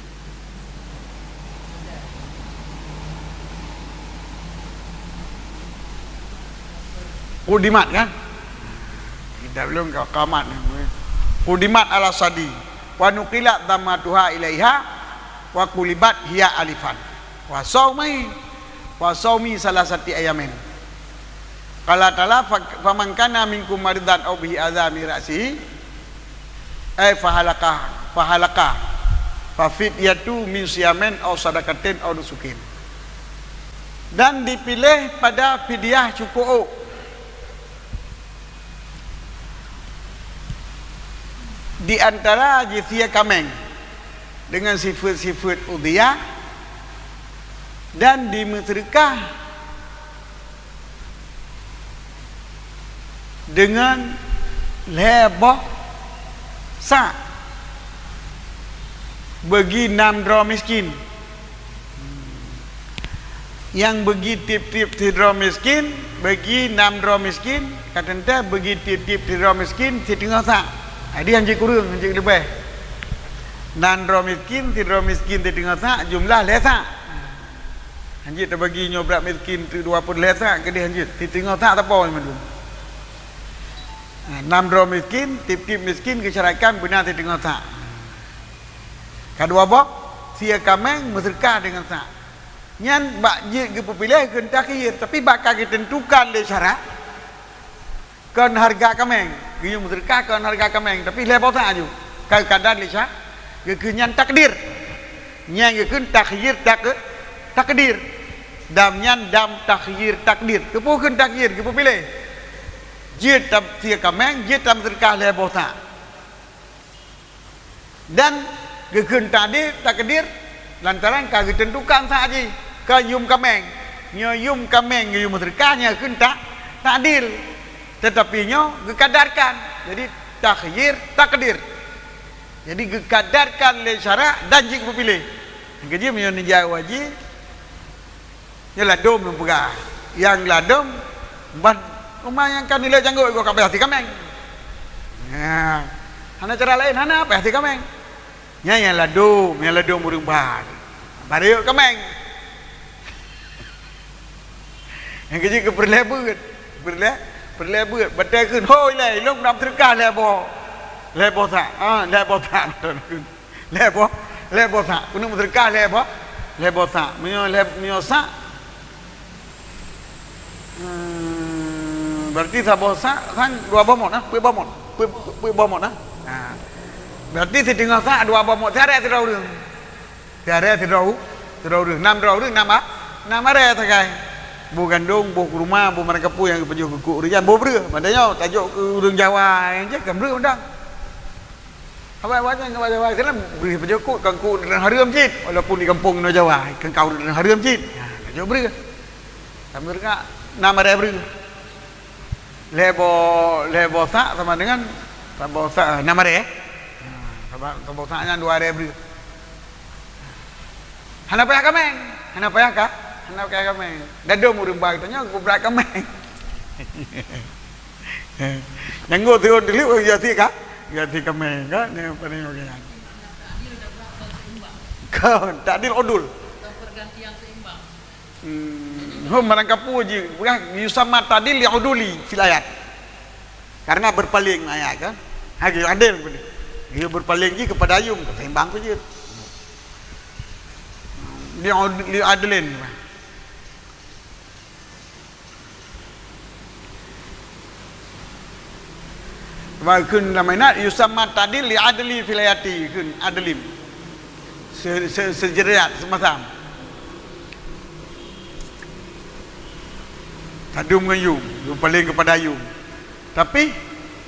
Quddimat kan? Tidak, belum ka-, qamat. Quddimat ala sadi. Wa nuqilat dhammatuha ilaiha wa qulibat hiya alifan. Wa saumi, wa saumi salasati ayamin. Qala ta'ala, fa-, "Faman kana minkum maridan aw bihi adza min ra'sihi, ay fahalaqa, fahalaqa, fa fidyatu min siyamin aw sadaqatin aw nusukin." Dan dipiléh pada fidyah cukôp di antara jih sie kaméng deungon sifeuet-sifeuet udhiyah, dan dimeuseudeukah deungon lhée boh sa', bagi nam droe miskin. Nyang bagi tieb-tieb sidroe miskin, bagi nam droe miskin, ka teuntée bagi tieb-tieb sidroe miskin siteungoh sa'. Jadi, han jeuet kureueng, han jeuet leubeh. Nam droe miskin, sidroe miskin siteungoh sa', jumlah lhée sa'. Han jeuet tabagi nyoe brat miskin dua peuet lhée sa', keudeh han jeuet, siteungoh sa' sapo mandum. Nah, nam droe miskin, tieb-tieb miskin geusyaratkan beuna siteungoh sa'. Ka dua boh, sie kaméng meuseudeukah deungon sa'. Nyan bak jeuet geupeupiléh kheun takhyir, tapi bak ka geuteuntukan lé syarat, kon hareuga kaméng, geuyue meuseudeukah kon hareuga kaméng, tapi lhée boh sa' ju. Ka geukadar lé sya-, geukheun nyan takdir. Nyan geukheun takhyir tak-, takdir. Dam nyan dam takhyir takdir. Keupeue kheun takhyir, geupeupiléh. Jeuet tam-, sie kaméng, jeuet tameuseudeukah lhée boh sa'. Dan geukheun takdir, takdir, lantaran ka geuteuntukan sa' jih, ka yum kaméng. Nyoe yum kaméng, yum meuseudeukah, nyan geukheun ta-, takdir. Teutapi nyoe geukadarkan. Jadi, takhyir, takdir. Jadi, geukadarkan lé syarak dan jeuet geupeupiléh. Nyang keujeuet meunyoe neujak haji, Nyoe ladôm lôn peugah. Nyang ladôm, ban uma nyang ka nilai janggot, gob ka payah sie kaméng. Nah, hana cara laén, hana payah sie kaméng. Nyan nyang ladôm, nyang ladôm ureuëng ban. Barô kaméng. Nyang keujeuet keu peureulèe beuet. Peureulèe, peureulèe beuet. Batèe kheun, "Hôi lé, ilôn na meuseudeukah lhèe boh. Lhèe boh sak." Ah, lhèe boh sak. Lhèe boh, lhèe boh sak. Keuneuk meuseudeukah lhèe boh, lhèe boh sak. Meunyoe lhèe, meunyoe sak, hmm, berarti saboh sak kan dua boh mot, ah, peuet boh mot. Peuet, peuet boh mot, ah. Ha. Berarti siteungoh sak dua boh mot. Siarèe sidroe ureueng. Siarèe sidroe u-, sidroe ureueng, nam droe ureueng, nam a-, nam arèe sagai. Boh gandong, boh kurma, boh barang kapeue nyang geupajoh keu kuk ureueng nyan, boh breueh. Padahai nyoe tajok keu ureueng Jawa nyang jih kan breueh mantong. Awak-awak nyan, awak Jawa sinan breueh pajoh kuk, kon kuk ureueng hareuem cit. Walaupun di gampông inoe Jawa, kon kuk ureueng hareuem cit. Ha, tajok breueh. Sambil ka nam arèe breueh. Lhèe boh, lhèe boh sak sama dengan saboh sak, nam arèe. Ha, saboh, saboh sak nyan dua arèe breueh. Hana payah kaméng, hana payah ka, hana payah kaméng. Dadôm ureueng ba geutanyoe peubrat kaméng. Nyang ngôt siôn teulheueh, ya si ka, ya si kaméng ka, ni apa ni, oke. Kon, ta'dil udul. Hmm, hom barang kapeue jih, bukan yusamma ta'dil li uduli fil ayat. Karena berpaling ayat kan. Ha, geuyue adil pun. Geuyue berpaling jih kepada ayum, seimbang pun jeuet. Li ud-, li adlin. Wa kheun lam ayat, "Yusamma ta'dil li adli fil ayati," kheun adlin. Se-, se-, sejerat, semasam. Tadum ngon yum, yum paling kepada yum. Tapi,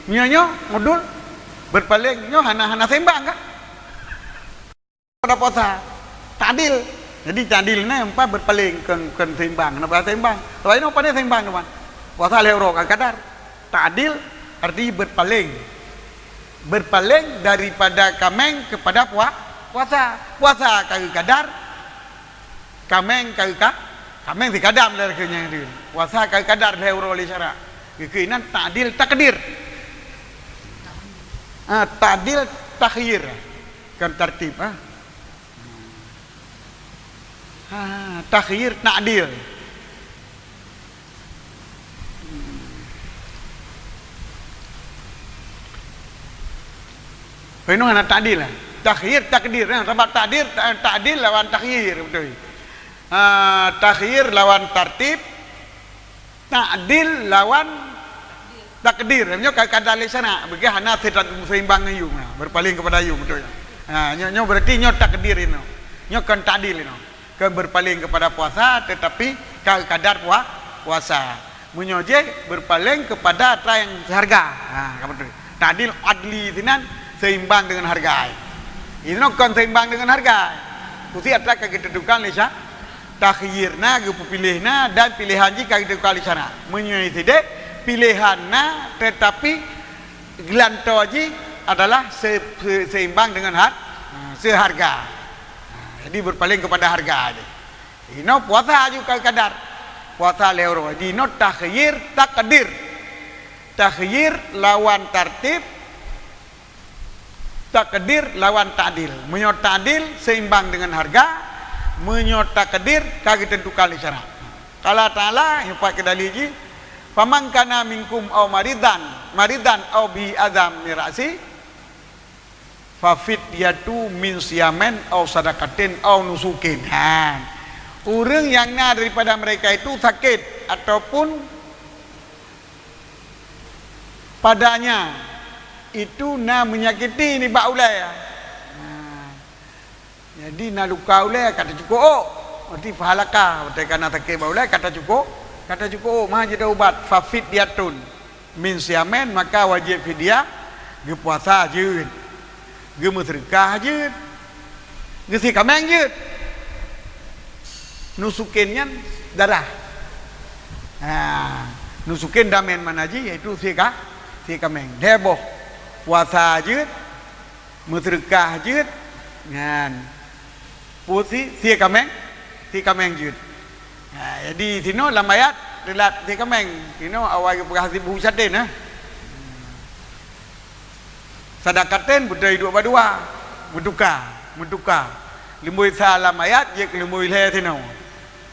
nyoe nyoe, udul, berpaling, nyoe hana, hana seimbang kah? Pada puasa. Ta'dil. Jadi, ta'dil ni empat berpaling, kon, kon seimbang. Kenapa seimbang? Sebab inoe pandai seimbang, teman. Puasa lhèe uroe ka kadar. Ta'dil arti berpaling. Berpaling daripada kaméng kepada pua-, puasa. Puasa ka geukadar, kaméng ka geuka-, kaméng sikadam lé keu nyang deuh. Puasa ka geukadar lhèe uroe lé syarak. Geukheun inan ta'dil takdir. Ah, ta'dil takhyir. Kon tartib, ah. Ah, takhyir ta'dil. Inoe hana ta'dil, eh. Takhyir takdir, eh. Sabab ta'dil, ta-, ta'dil lawan takhyir, beutôi. Ah, takhyir lawan tartib, ta'dil lawan takdir. Nyoe ka, ka dalil syarak, beugah hana seimbang ngon yum, ha, berpaling kepada yum, beutôi. Ha, nyoe, nyoe berarti nyoe takdir inoe. Nyoe kon ta'dil inoe. Kon berpaling kepada puasa, tetapi ka kadar pua-, puasa. Meunyoe jih berpaling kepada atra nyang seharga. Ha, ka beutôi. Ta'dil adli sinan seimbang dengan harga. Inoe kon seimbang dengan harga. Khusus atra ka geuteuntukan lé sya-, takhyir na, geupeupiléh na, dan piléhan jih ka geuteuntukan lé syarak. Meunyoe sidéh, piléhan na, tetapi geulantoe jih adalah se-, se-, seimbang dengan har-, ha, seharga. Ha, jadi berpaling kepada harga jih. Inoe puasa aju ka kadar. Puasa lhèe uroe. Jadi inoe takhyir takdir. Takhyir lawan tartib, takdir lawan ta'dil. Meunyoe ta'dil seimbang dengan harga, meunyoe takdir ka geuteuntukan lé syarak. Qala Ta'ala, nyoe pat keu dalil jih, "Faman kana minkum au maridan, maridan au bihi adzam min ra'si, fa fidyatu min siyamin au sadaqatin au nusukin." Ha. Ureueng nyang na daripada mereka itu sakit ataupun padanya itu na menyakiti nibak ulèe. Ha. Jadi na luka ulèe ka tacukôp ôk. Berarti fahalaka, watèe ka na sakét bak ulèe ka tacukôp, ka tacukôp ôk, meuhan jitaubat, fa fidyatun min siyamin, maka wajéb fidyah, geupuasa jeuet, geumeuseudeukah jeuet, geusie kaméng jeuet. Nusukin nyan darah. Ha, nusukin damin mana jih, yaitu sie ka-, sie kaméng. Lhèe boh, puasa jeuet, meuseudeukah jeuet, nyan. Peue sie, sie kaméng, sie kaméng jeuet. Ha, jadi sinoe lam ayat teulat sie kaméng. Sinoe awai geupeugah sie buhu syatin, eh. Sadaqatin beutôi duek bak dua. Meutuka, meutuka. Lumbôi sa lam ayat, jeuet keu lumbôi lhèe sinoe.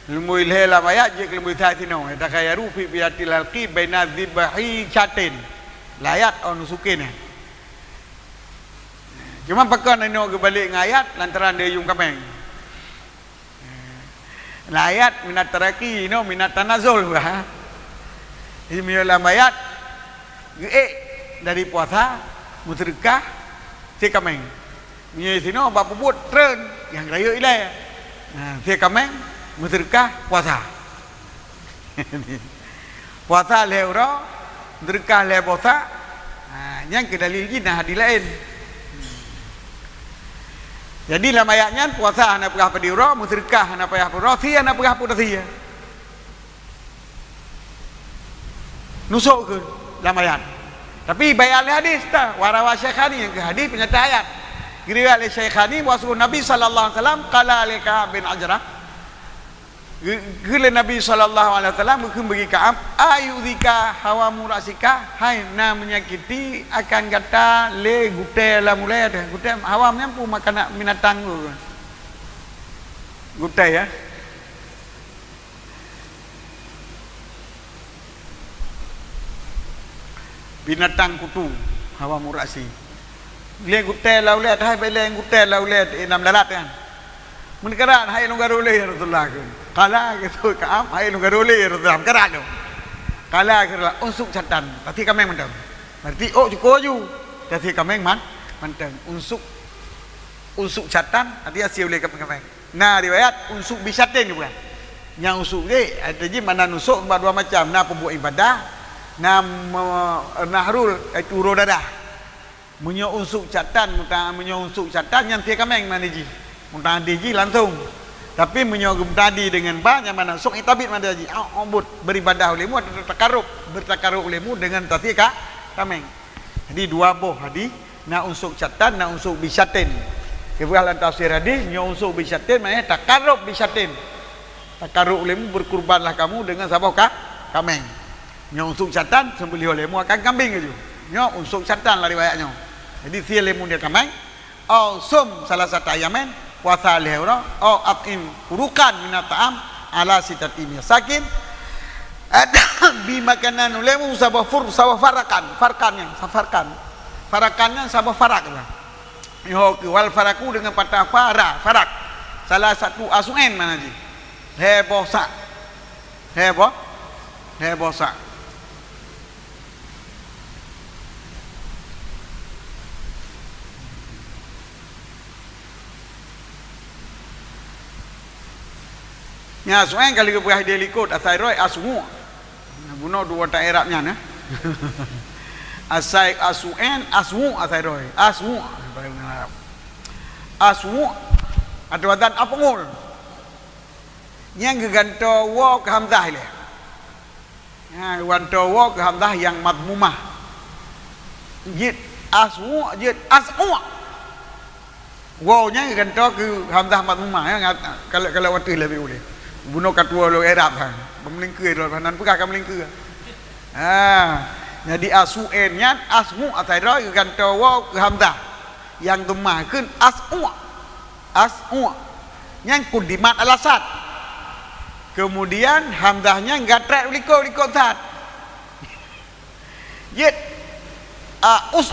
Lumbôi lhèe lam ayat jeuet keu lumbôi sa sinoe. Takhayaru fi biyatil halqi baina dzibhi syatin. Lam ayat 'oh nusukin nyan. Cuma pakon inoe geubalek ngon ayat lantaran dia yuem kaméng. Lam ayat minat taraki, inoe minat tanazul bah. Jadi meunyoe lam ayat geuék dari puasa, meuseudekah, sie kaméng. Meunyoe sinoe bak peubuet treun nyang rayeuk ilèe. Nah, sie kaméng, meuseudekah, puasa. Puasa lhèe uroe, meuseudekah lhèe boh sa'. Ha, nyan keu dalil jih na hadih laén. Jadi lam ayat nyan puasa hana peugah padum uroe, meuseudekah hana payah padum uroe, sie hana peugah padum sie. Nusok keuh lam ayat. Tapi bak ahli hadis ta, wa rawa Syaikhani nyang keu hadis peunyata ayat. Geuriwayat lé Syaikhani bahwa sungguh Nabi sallallahu alaihi wasallam qala li Ka'ab bin Ujrah. Geu-, geukheun lé Nabi sallallahu alaihi wasallam geukheun bagi Ka'ab, "Ayudzika hawamu ra'sika?" Hai, na menyakiti akan gata lé gutèe lam ulèe teuh. Gutèe hawam nyan peue makanan binatang tu. Gutèe, ya. Binatang kutu, hawamu ra'si. Lé gutèe lam ulèe, hai bèk lé gutèe lam ulèe, eh, nam lalat nyan. Meukeurah hai lôn garô lé ya Rasulullah kheun. Qala geukheun Ka'ab, hai lôn garô lé ya Rasulullah. Meukeurah lôn. Qala geukheun, unsuk syatan, tasie kaméng mantong. Berarti ôk cuko ju, tasie kaméng man-, mantong. Unsuk, unsuk syatan, artinya sie ulèe kaméng-kaméng. Na riwayat unsuk bisyatin bukan. Nyang unsuk deh, arti jih makna nusok bak dua macam. Na peubuet ibadah, na me-, nahrul, iaitu uroe darah. Meunyoe unsuk syatan, muta-, meunyoe unsuk syatan nyan sie kaméng mandi jih. Muta'addi jih langsung. Tapi meunyoe geumuta'addi deungon ba, nyan makna sok itabit mandi jih. Ah, ubud, beribadah ulèe mu, atau takarub, bertakarub ulèe mu deungon tasie ka-, kaméng. Jadi dua boh hadih, na unsuk syatan, na unsuk bisyatin. Keubah lam tafsir hadih, nyoe unsuk bisyatin maknanya takarub bisyatin. Takarub ulèe mu, berkurbanlah kamu dengan saboh ka-, kaméng. Nyoe unsuk syatan, sembelih ulèe mu akan kambing laju. Nyoe unsuk syatan lah riwayat nyoe. Jadi sie lé mu dia kaméng, au sum salasata ayamin, puasa lhèe uroe, au at'im furuqan minat ta'am ala sittati masakin. Ada bi makanan ulèe mu saboh fur, saboh farakan, farkan nyan, safarkan. Farakan nyan saboh farak lah. Nyoe keuh wal faraku deungon patah fa ra, farak. Salah satu asuen makna jih. Lhèe boh sa'. Lhèe boh, lhèe boh sa'. Nyan asuen ka lheueh geupeugah idéh likot, asai rhoi aswu'. Bunoe dua ta i'rab nyan, eh. Asai asuen, aswu', asai rhoi. Aswu'. Aswu'. Atau wazan af'ul. Nyan geugantoe waw keu hamzah ilèe. Ha, geugantoe waw keu hamzah nyang madmumah. Jeuet aswu', jeuet as'u'. Waw nyan geugantoe keu hamzah madmumah, ya, ngat-, kalau, kalau watèe lagèe ulèe. Bunoe ka tuwoe lôn i'rab, ha. Beumeulingkeue lôn, nan peugah ka meulingkeue. Ha, jadi asuen nyan, aswu' asai rhoi geugantoe waw keu hamzah. Nyang teuma kheun as'u'. As'u'. Nyan quddimat ala sad. Kemudian hamzah nyan gatrek u likot, u likot sad. Jeuet a us,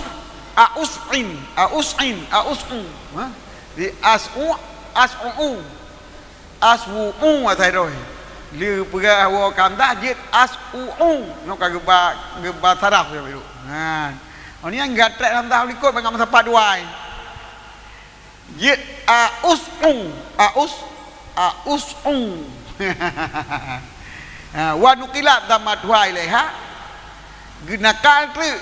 a us'in, a us'in, a us'u. Ha? Di as'u, as'u. Aswu'u asai rhoi. Lé peugah waw keu hamzah jeuet as'u'u. Nyoe ka geuba, geuba saraf ya, Ibu. Ha. Oh, nyan gatrek hamzah u likot bangat meusapat dua ai. Jeuet a us'u, a us, a us'u. Ha, wa nuqilat dhammatuha ilaiha. Geunakal treuk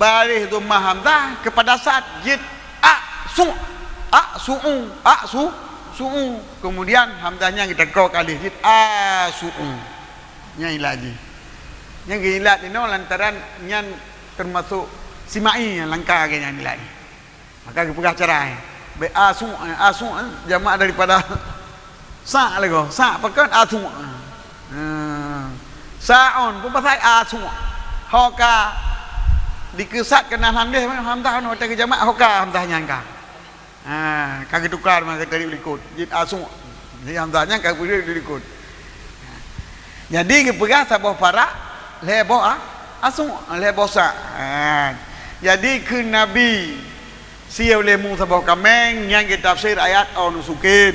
baréh dhammah hamzah keupada sad jeuet a su, a su'u, a su, su'u. Kemudian hamzah nyan geutangkok keu aléh jeuet a su'u. Nyan ilat jih. Nyan geuilat inoe lantaran nyan teumasok sima'i nyang langka geuh nyan ilat jih. Maka geupeugah cara, eh. Bèk asu', eh, asu', eh, jamak daripada sa' lagoe. Sa' pakon asu'. Eh. Sa'un pun pasai asu'. Ho ka dikeusat keunan hamzah, hamzah nyoe watèe geujamak ho ka hamzah nyan ka. Ha, ka geutukar maka tadi likot. Jeuet asu'. Di hamzah nyan ka beudeuk di likot. Jadi geupeugah saboh parak lhèe boh a-, asui, lhèe boh sa'. Ha. Jadi kheun Nabi sie leumu saboh kaméng, nyan geutafsir ayat aw nusukin.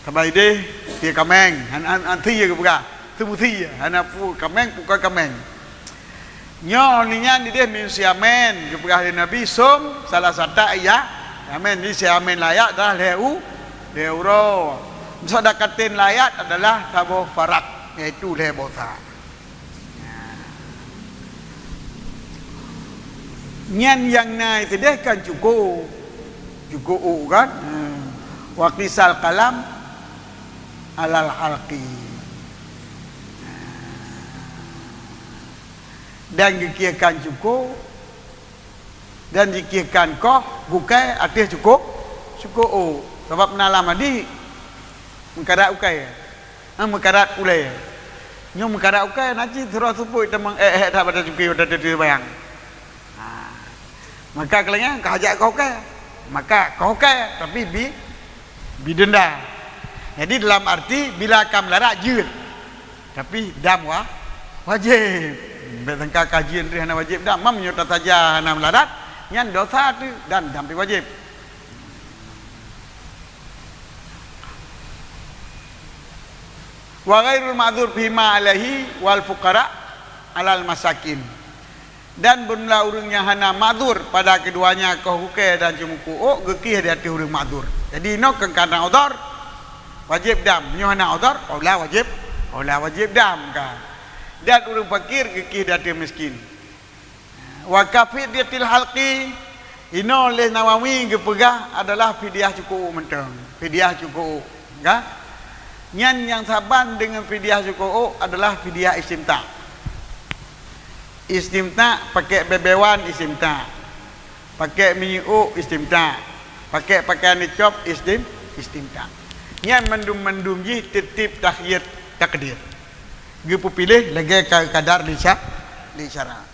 Saban idéh sie kaméng, han, han, han sie geupeugah, seumu sie, hana peue kaméng, peue kon kaméng. Nyoe lé nyan idéh min siyamin, geupeugah lé Nabi, sum salasata ayya-, yamin, di siyamin layat dah lhèe u-, lhèe uroe. Sadaqatin layat adalah saboh farak, yaitu lhèe boh sa'. Nyan nyang na sidéh kan cuko, cuko u kan? Hmm. Wa qisal qalam alal halqi. Dan geukiekan cuko, dan jikiekan koh gukée ateueh cuko, cuko u. Sabab na lam hadih meukarat ukée. Ha, meukarat ulée. Nyoe meukarat ukée, na cit sidroe seupôt tamong ék-ék that bak cuko u, that teuteubayang. Ha. Maka keulangèn ka hajat koh ukée. Maka koh ukée, tapi bi, bi denda. Jadi dalam arti bila ka meularat jeuet. Tapi dam wa-, wajéb. Bèk sangka ka jeuet hana wajéb dam. Meunyoe teusaja hana meularat, nyan dosa teuh dan dam pih wajéb. Wa ghairul ma'dzur fihima alaihi wal fuqara alal masakin. Dan beumeulah ureuëng nyang hana ma'dzur pada keduanya, koh gukée dan cuko u, geukieh di ateueh ureuëng ma'dzur. Jadi inoe keu kana udhur, wajéb dam. Nyoe hana udhur, aula wajéb, aula wajéb dam ka. Dan ureuëng fakir geukieh di ateueh miskin. Wa kafidyatil halqi, inoe lé Nawawi geupeugah adalah fidyah cuko u mantong. Fidyah cuko u, ka? Nyan nyang saban deungon fidyah cuko u adalah fidyah istimta. Istimta, pakék bèe-bèe wan istimta. Pakék minyeuk u istimta. Pakék pakaian icop istim-, istimta. Nyan mandum-mandum jih tiep-tiep takhyir takdir. Geupeupiléh lagée ka-, kadar lé sya-, lé syara.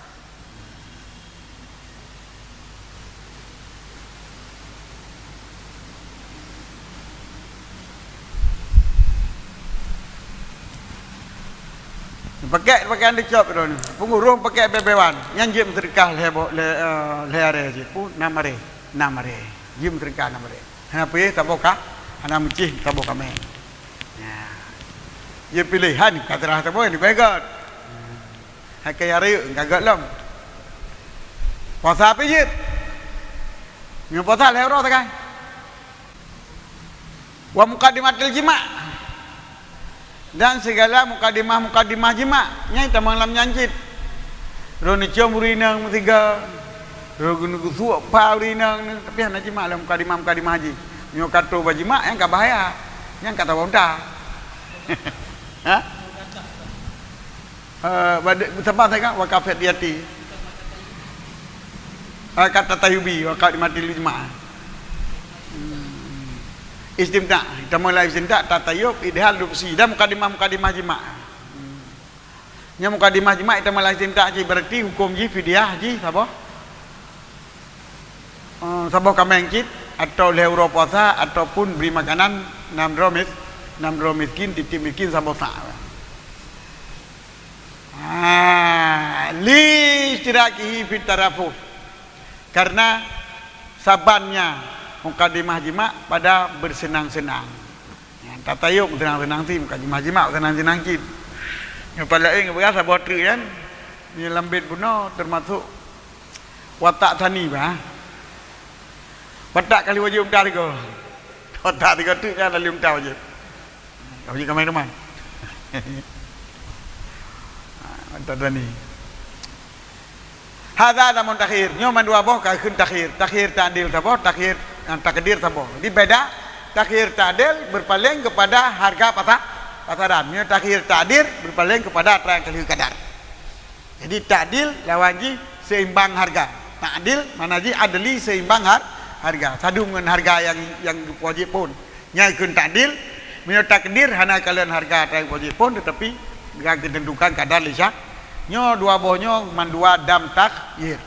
Pakék pakaian dicop droeneuh. Peungurông pakék bèe-bèe wan. Nyan jeuet meuseudeukah lhèe boh, lhèe, eh, lhèe aré jih. Peue, nam aré. Nam aré. Jeuet meuseudeukah nam aré. Hana piôh saboh ka, hana meucéh saboh kaméng. Nya. Jeuet piléhan, ka seurah saboh, ni peugöt. Hai kaya rayeuk, ka gét lom. Puasa pih jeuet. Nyoe puasa lhèe uroe sagai. Wa muqaddimatil jima'. Dan sigala mukadimah-mukadimah jima', nyan tamong lam nyan cit. Droeneuh ciom ureueng inong meusiga, droeneuh geusuek pha ureueng inong, tapi hana jima' lam mukadimah-mukadimah jih. Nyoe ka toe bak jima', nyan ka bahaya. Nyan ka saboh unta. Ha? Eh, bak de-, saban sagai, wa kafidyatil. Eh, ka tatayubi, wa kafidyatil jima'. Hmm. Istimta'. Tamong lam istimta', tatayub, idhal, dubsi. Dan mukadimah-mukadimah jima'. Hmm. Nyan mukadimah jima', tamong lam istimta' jih, berarti huköm jih, fidyah jih, saboh. Eh, saboh kaméng cit, atau lhèe uroe puasa, ataupun bri makanan nam droe mis-, nam droe miskin, tiep-tiep miskin saboh sa'. Ah, li isytirakihi fit tarafuh. Karena sabannya mukadimah jima' pada bersenang-senang. Nyan tatayub senang-senang cit, mukadimah jima' senang-senang cit. Nyoe pat laén geupeugah saboh treuk nyan, nyoe lam bét bunoe teumasok watak thani bah. Watak ka lheueh wajéb unta tiga. Watak tiga treuk nyan ka lheueh unta wajéb. Ka wajéb kamai teuma. Ha, watak thani. Hadza dhammun takhyir. Nyoe mandua boh ka kheun takhyir. Takhyir ta'dil saboh, takhyir, eh, takdir saboh. Jadi beda takhyir ta'dil berpaling kepada harga pasa-, pasaran. Nyoe takhyir ta'dil berpaling kepada atra nyang ka lheueh kadar. Jadi ta'dil lawan jih seimbang harga. Ta'dil makna jih adli, seimbang har-, harga. Sadum ngon harga nyang, nyang geupeuwajéb phon. Nyan kheun ta'dil, meunyoe takdir hana kalon harga atra nyang wajéb phon, tetapi ka geuteuntukan kadar lé sya-, nyoe dua boh nyoe mandua dam takhyir.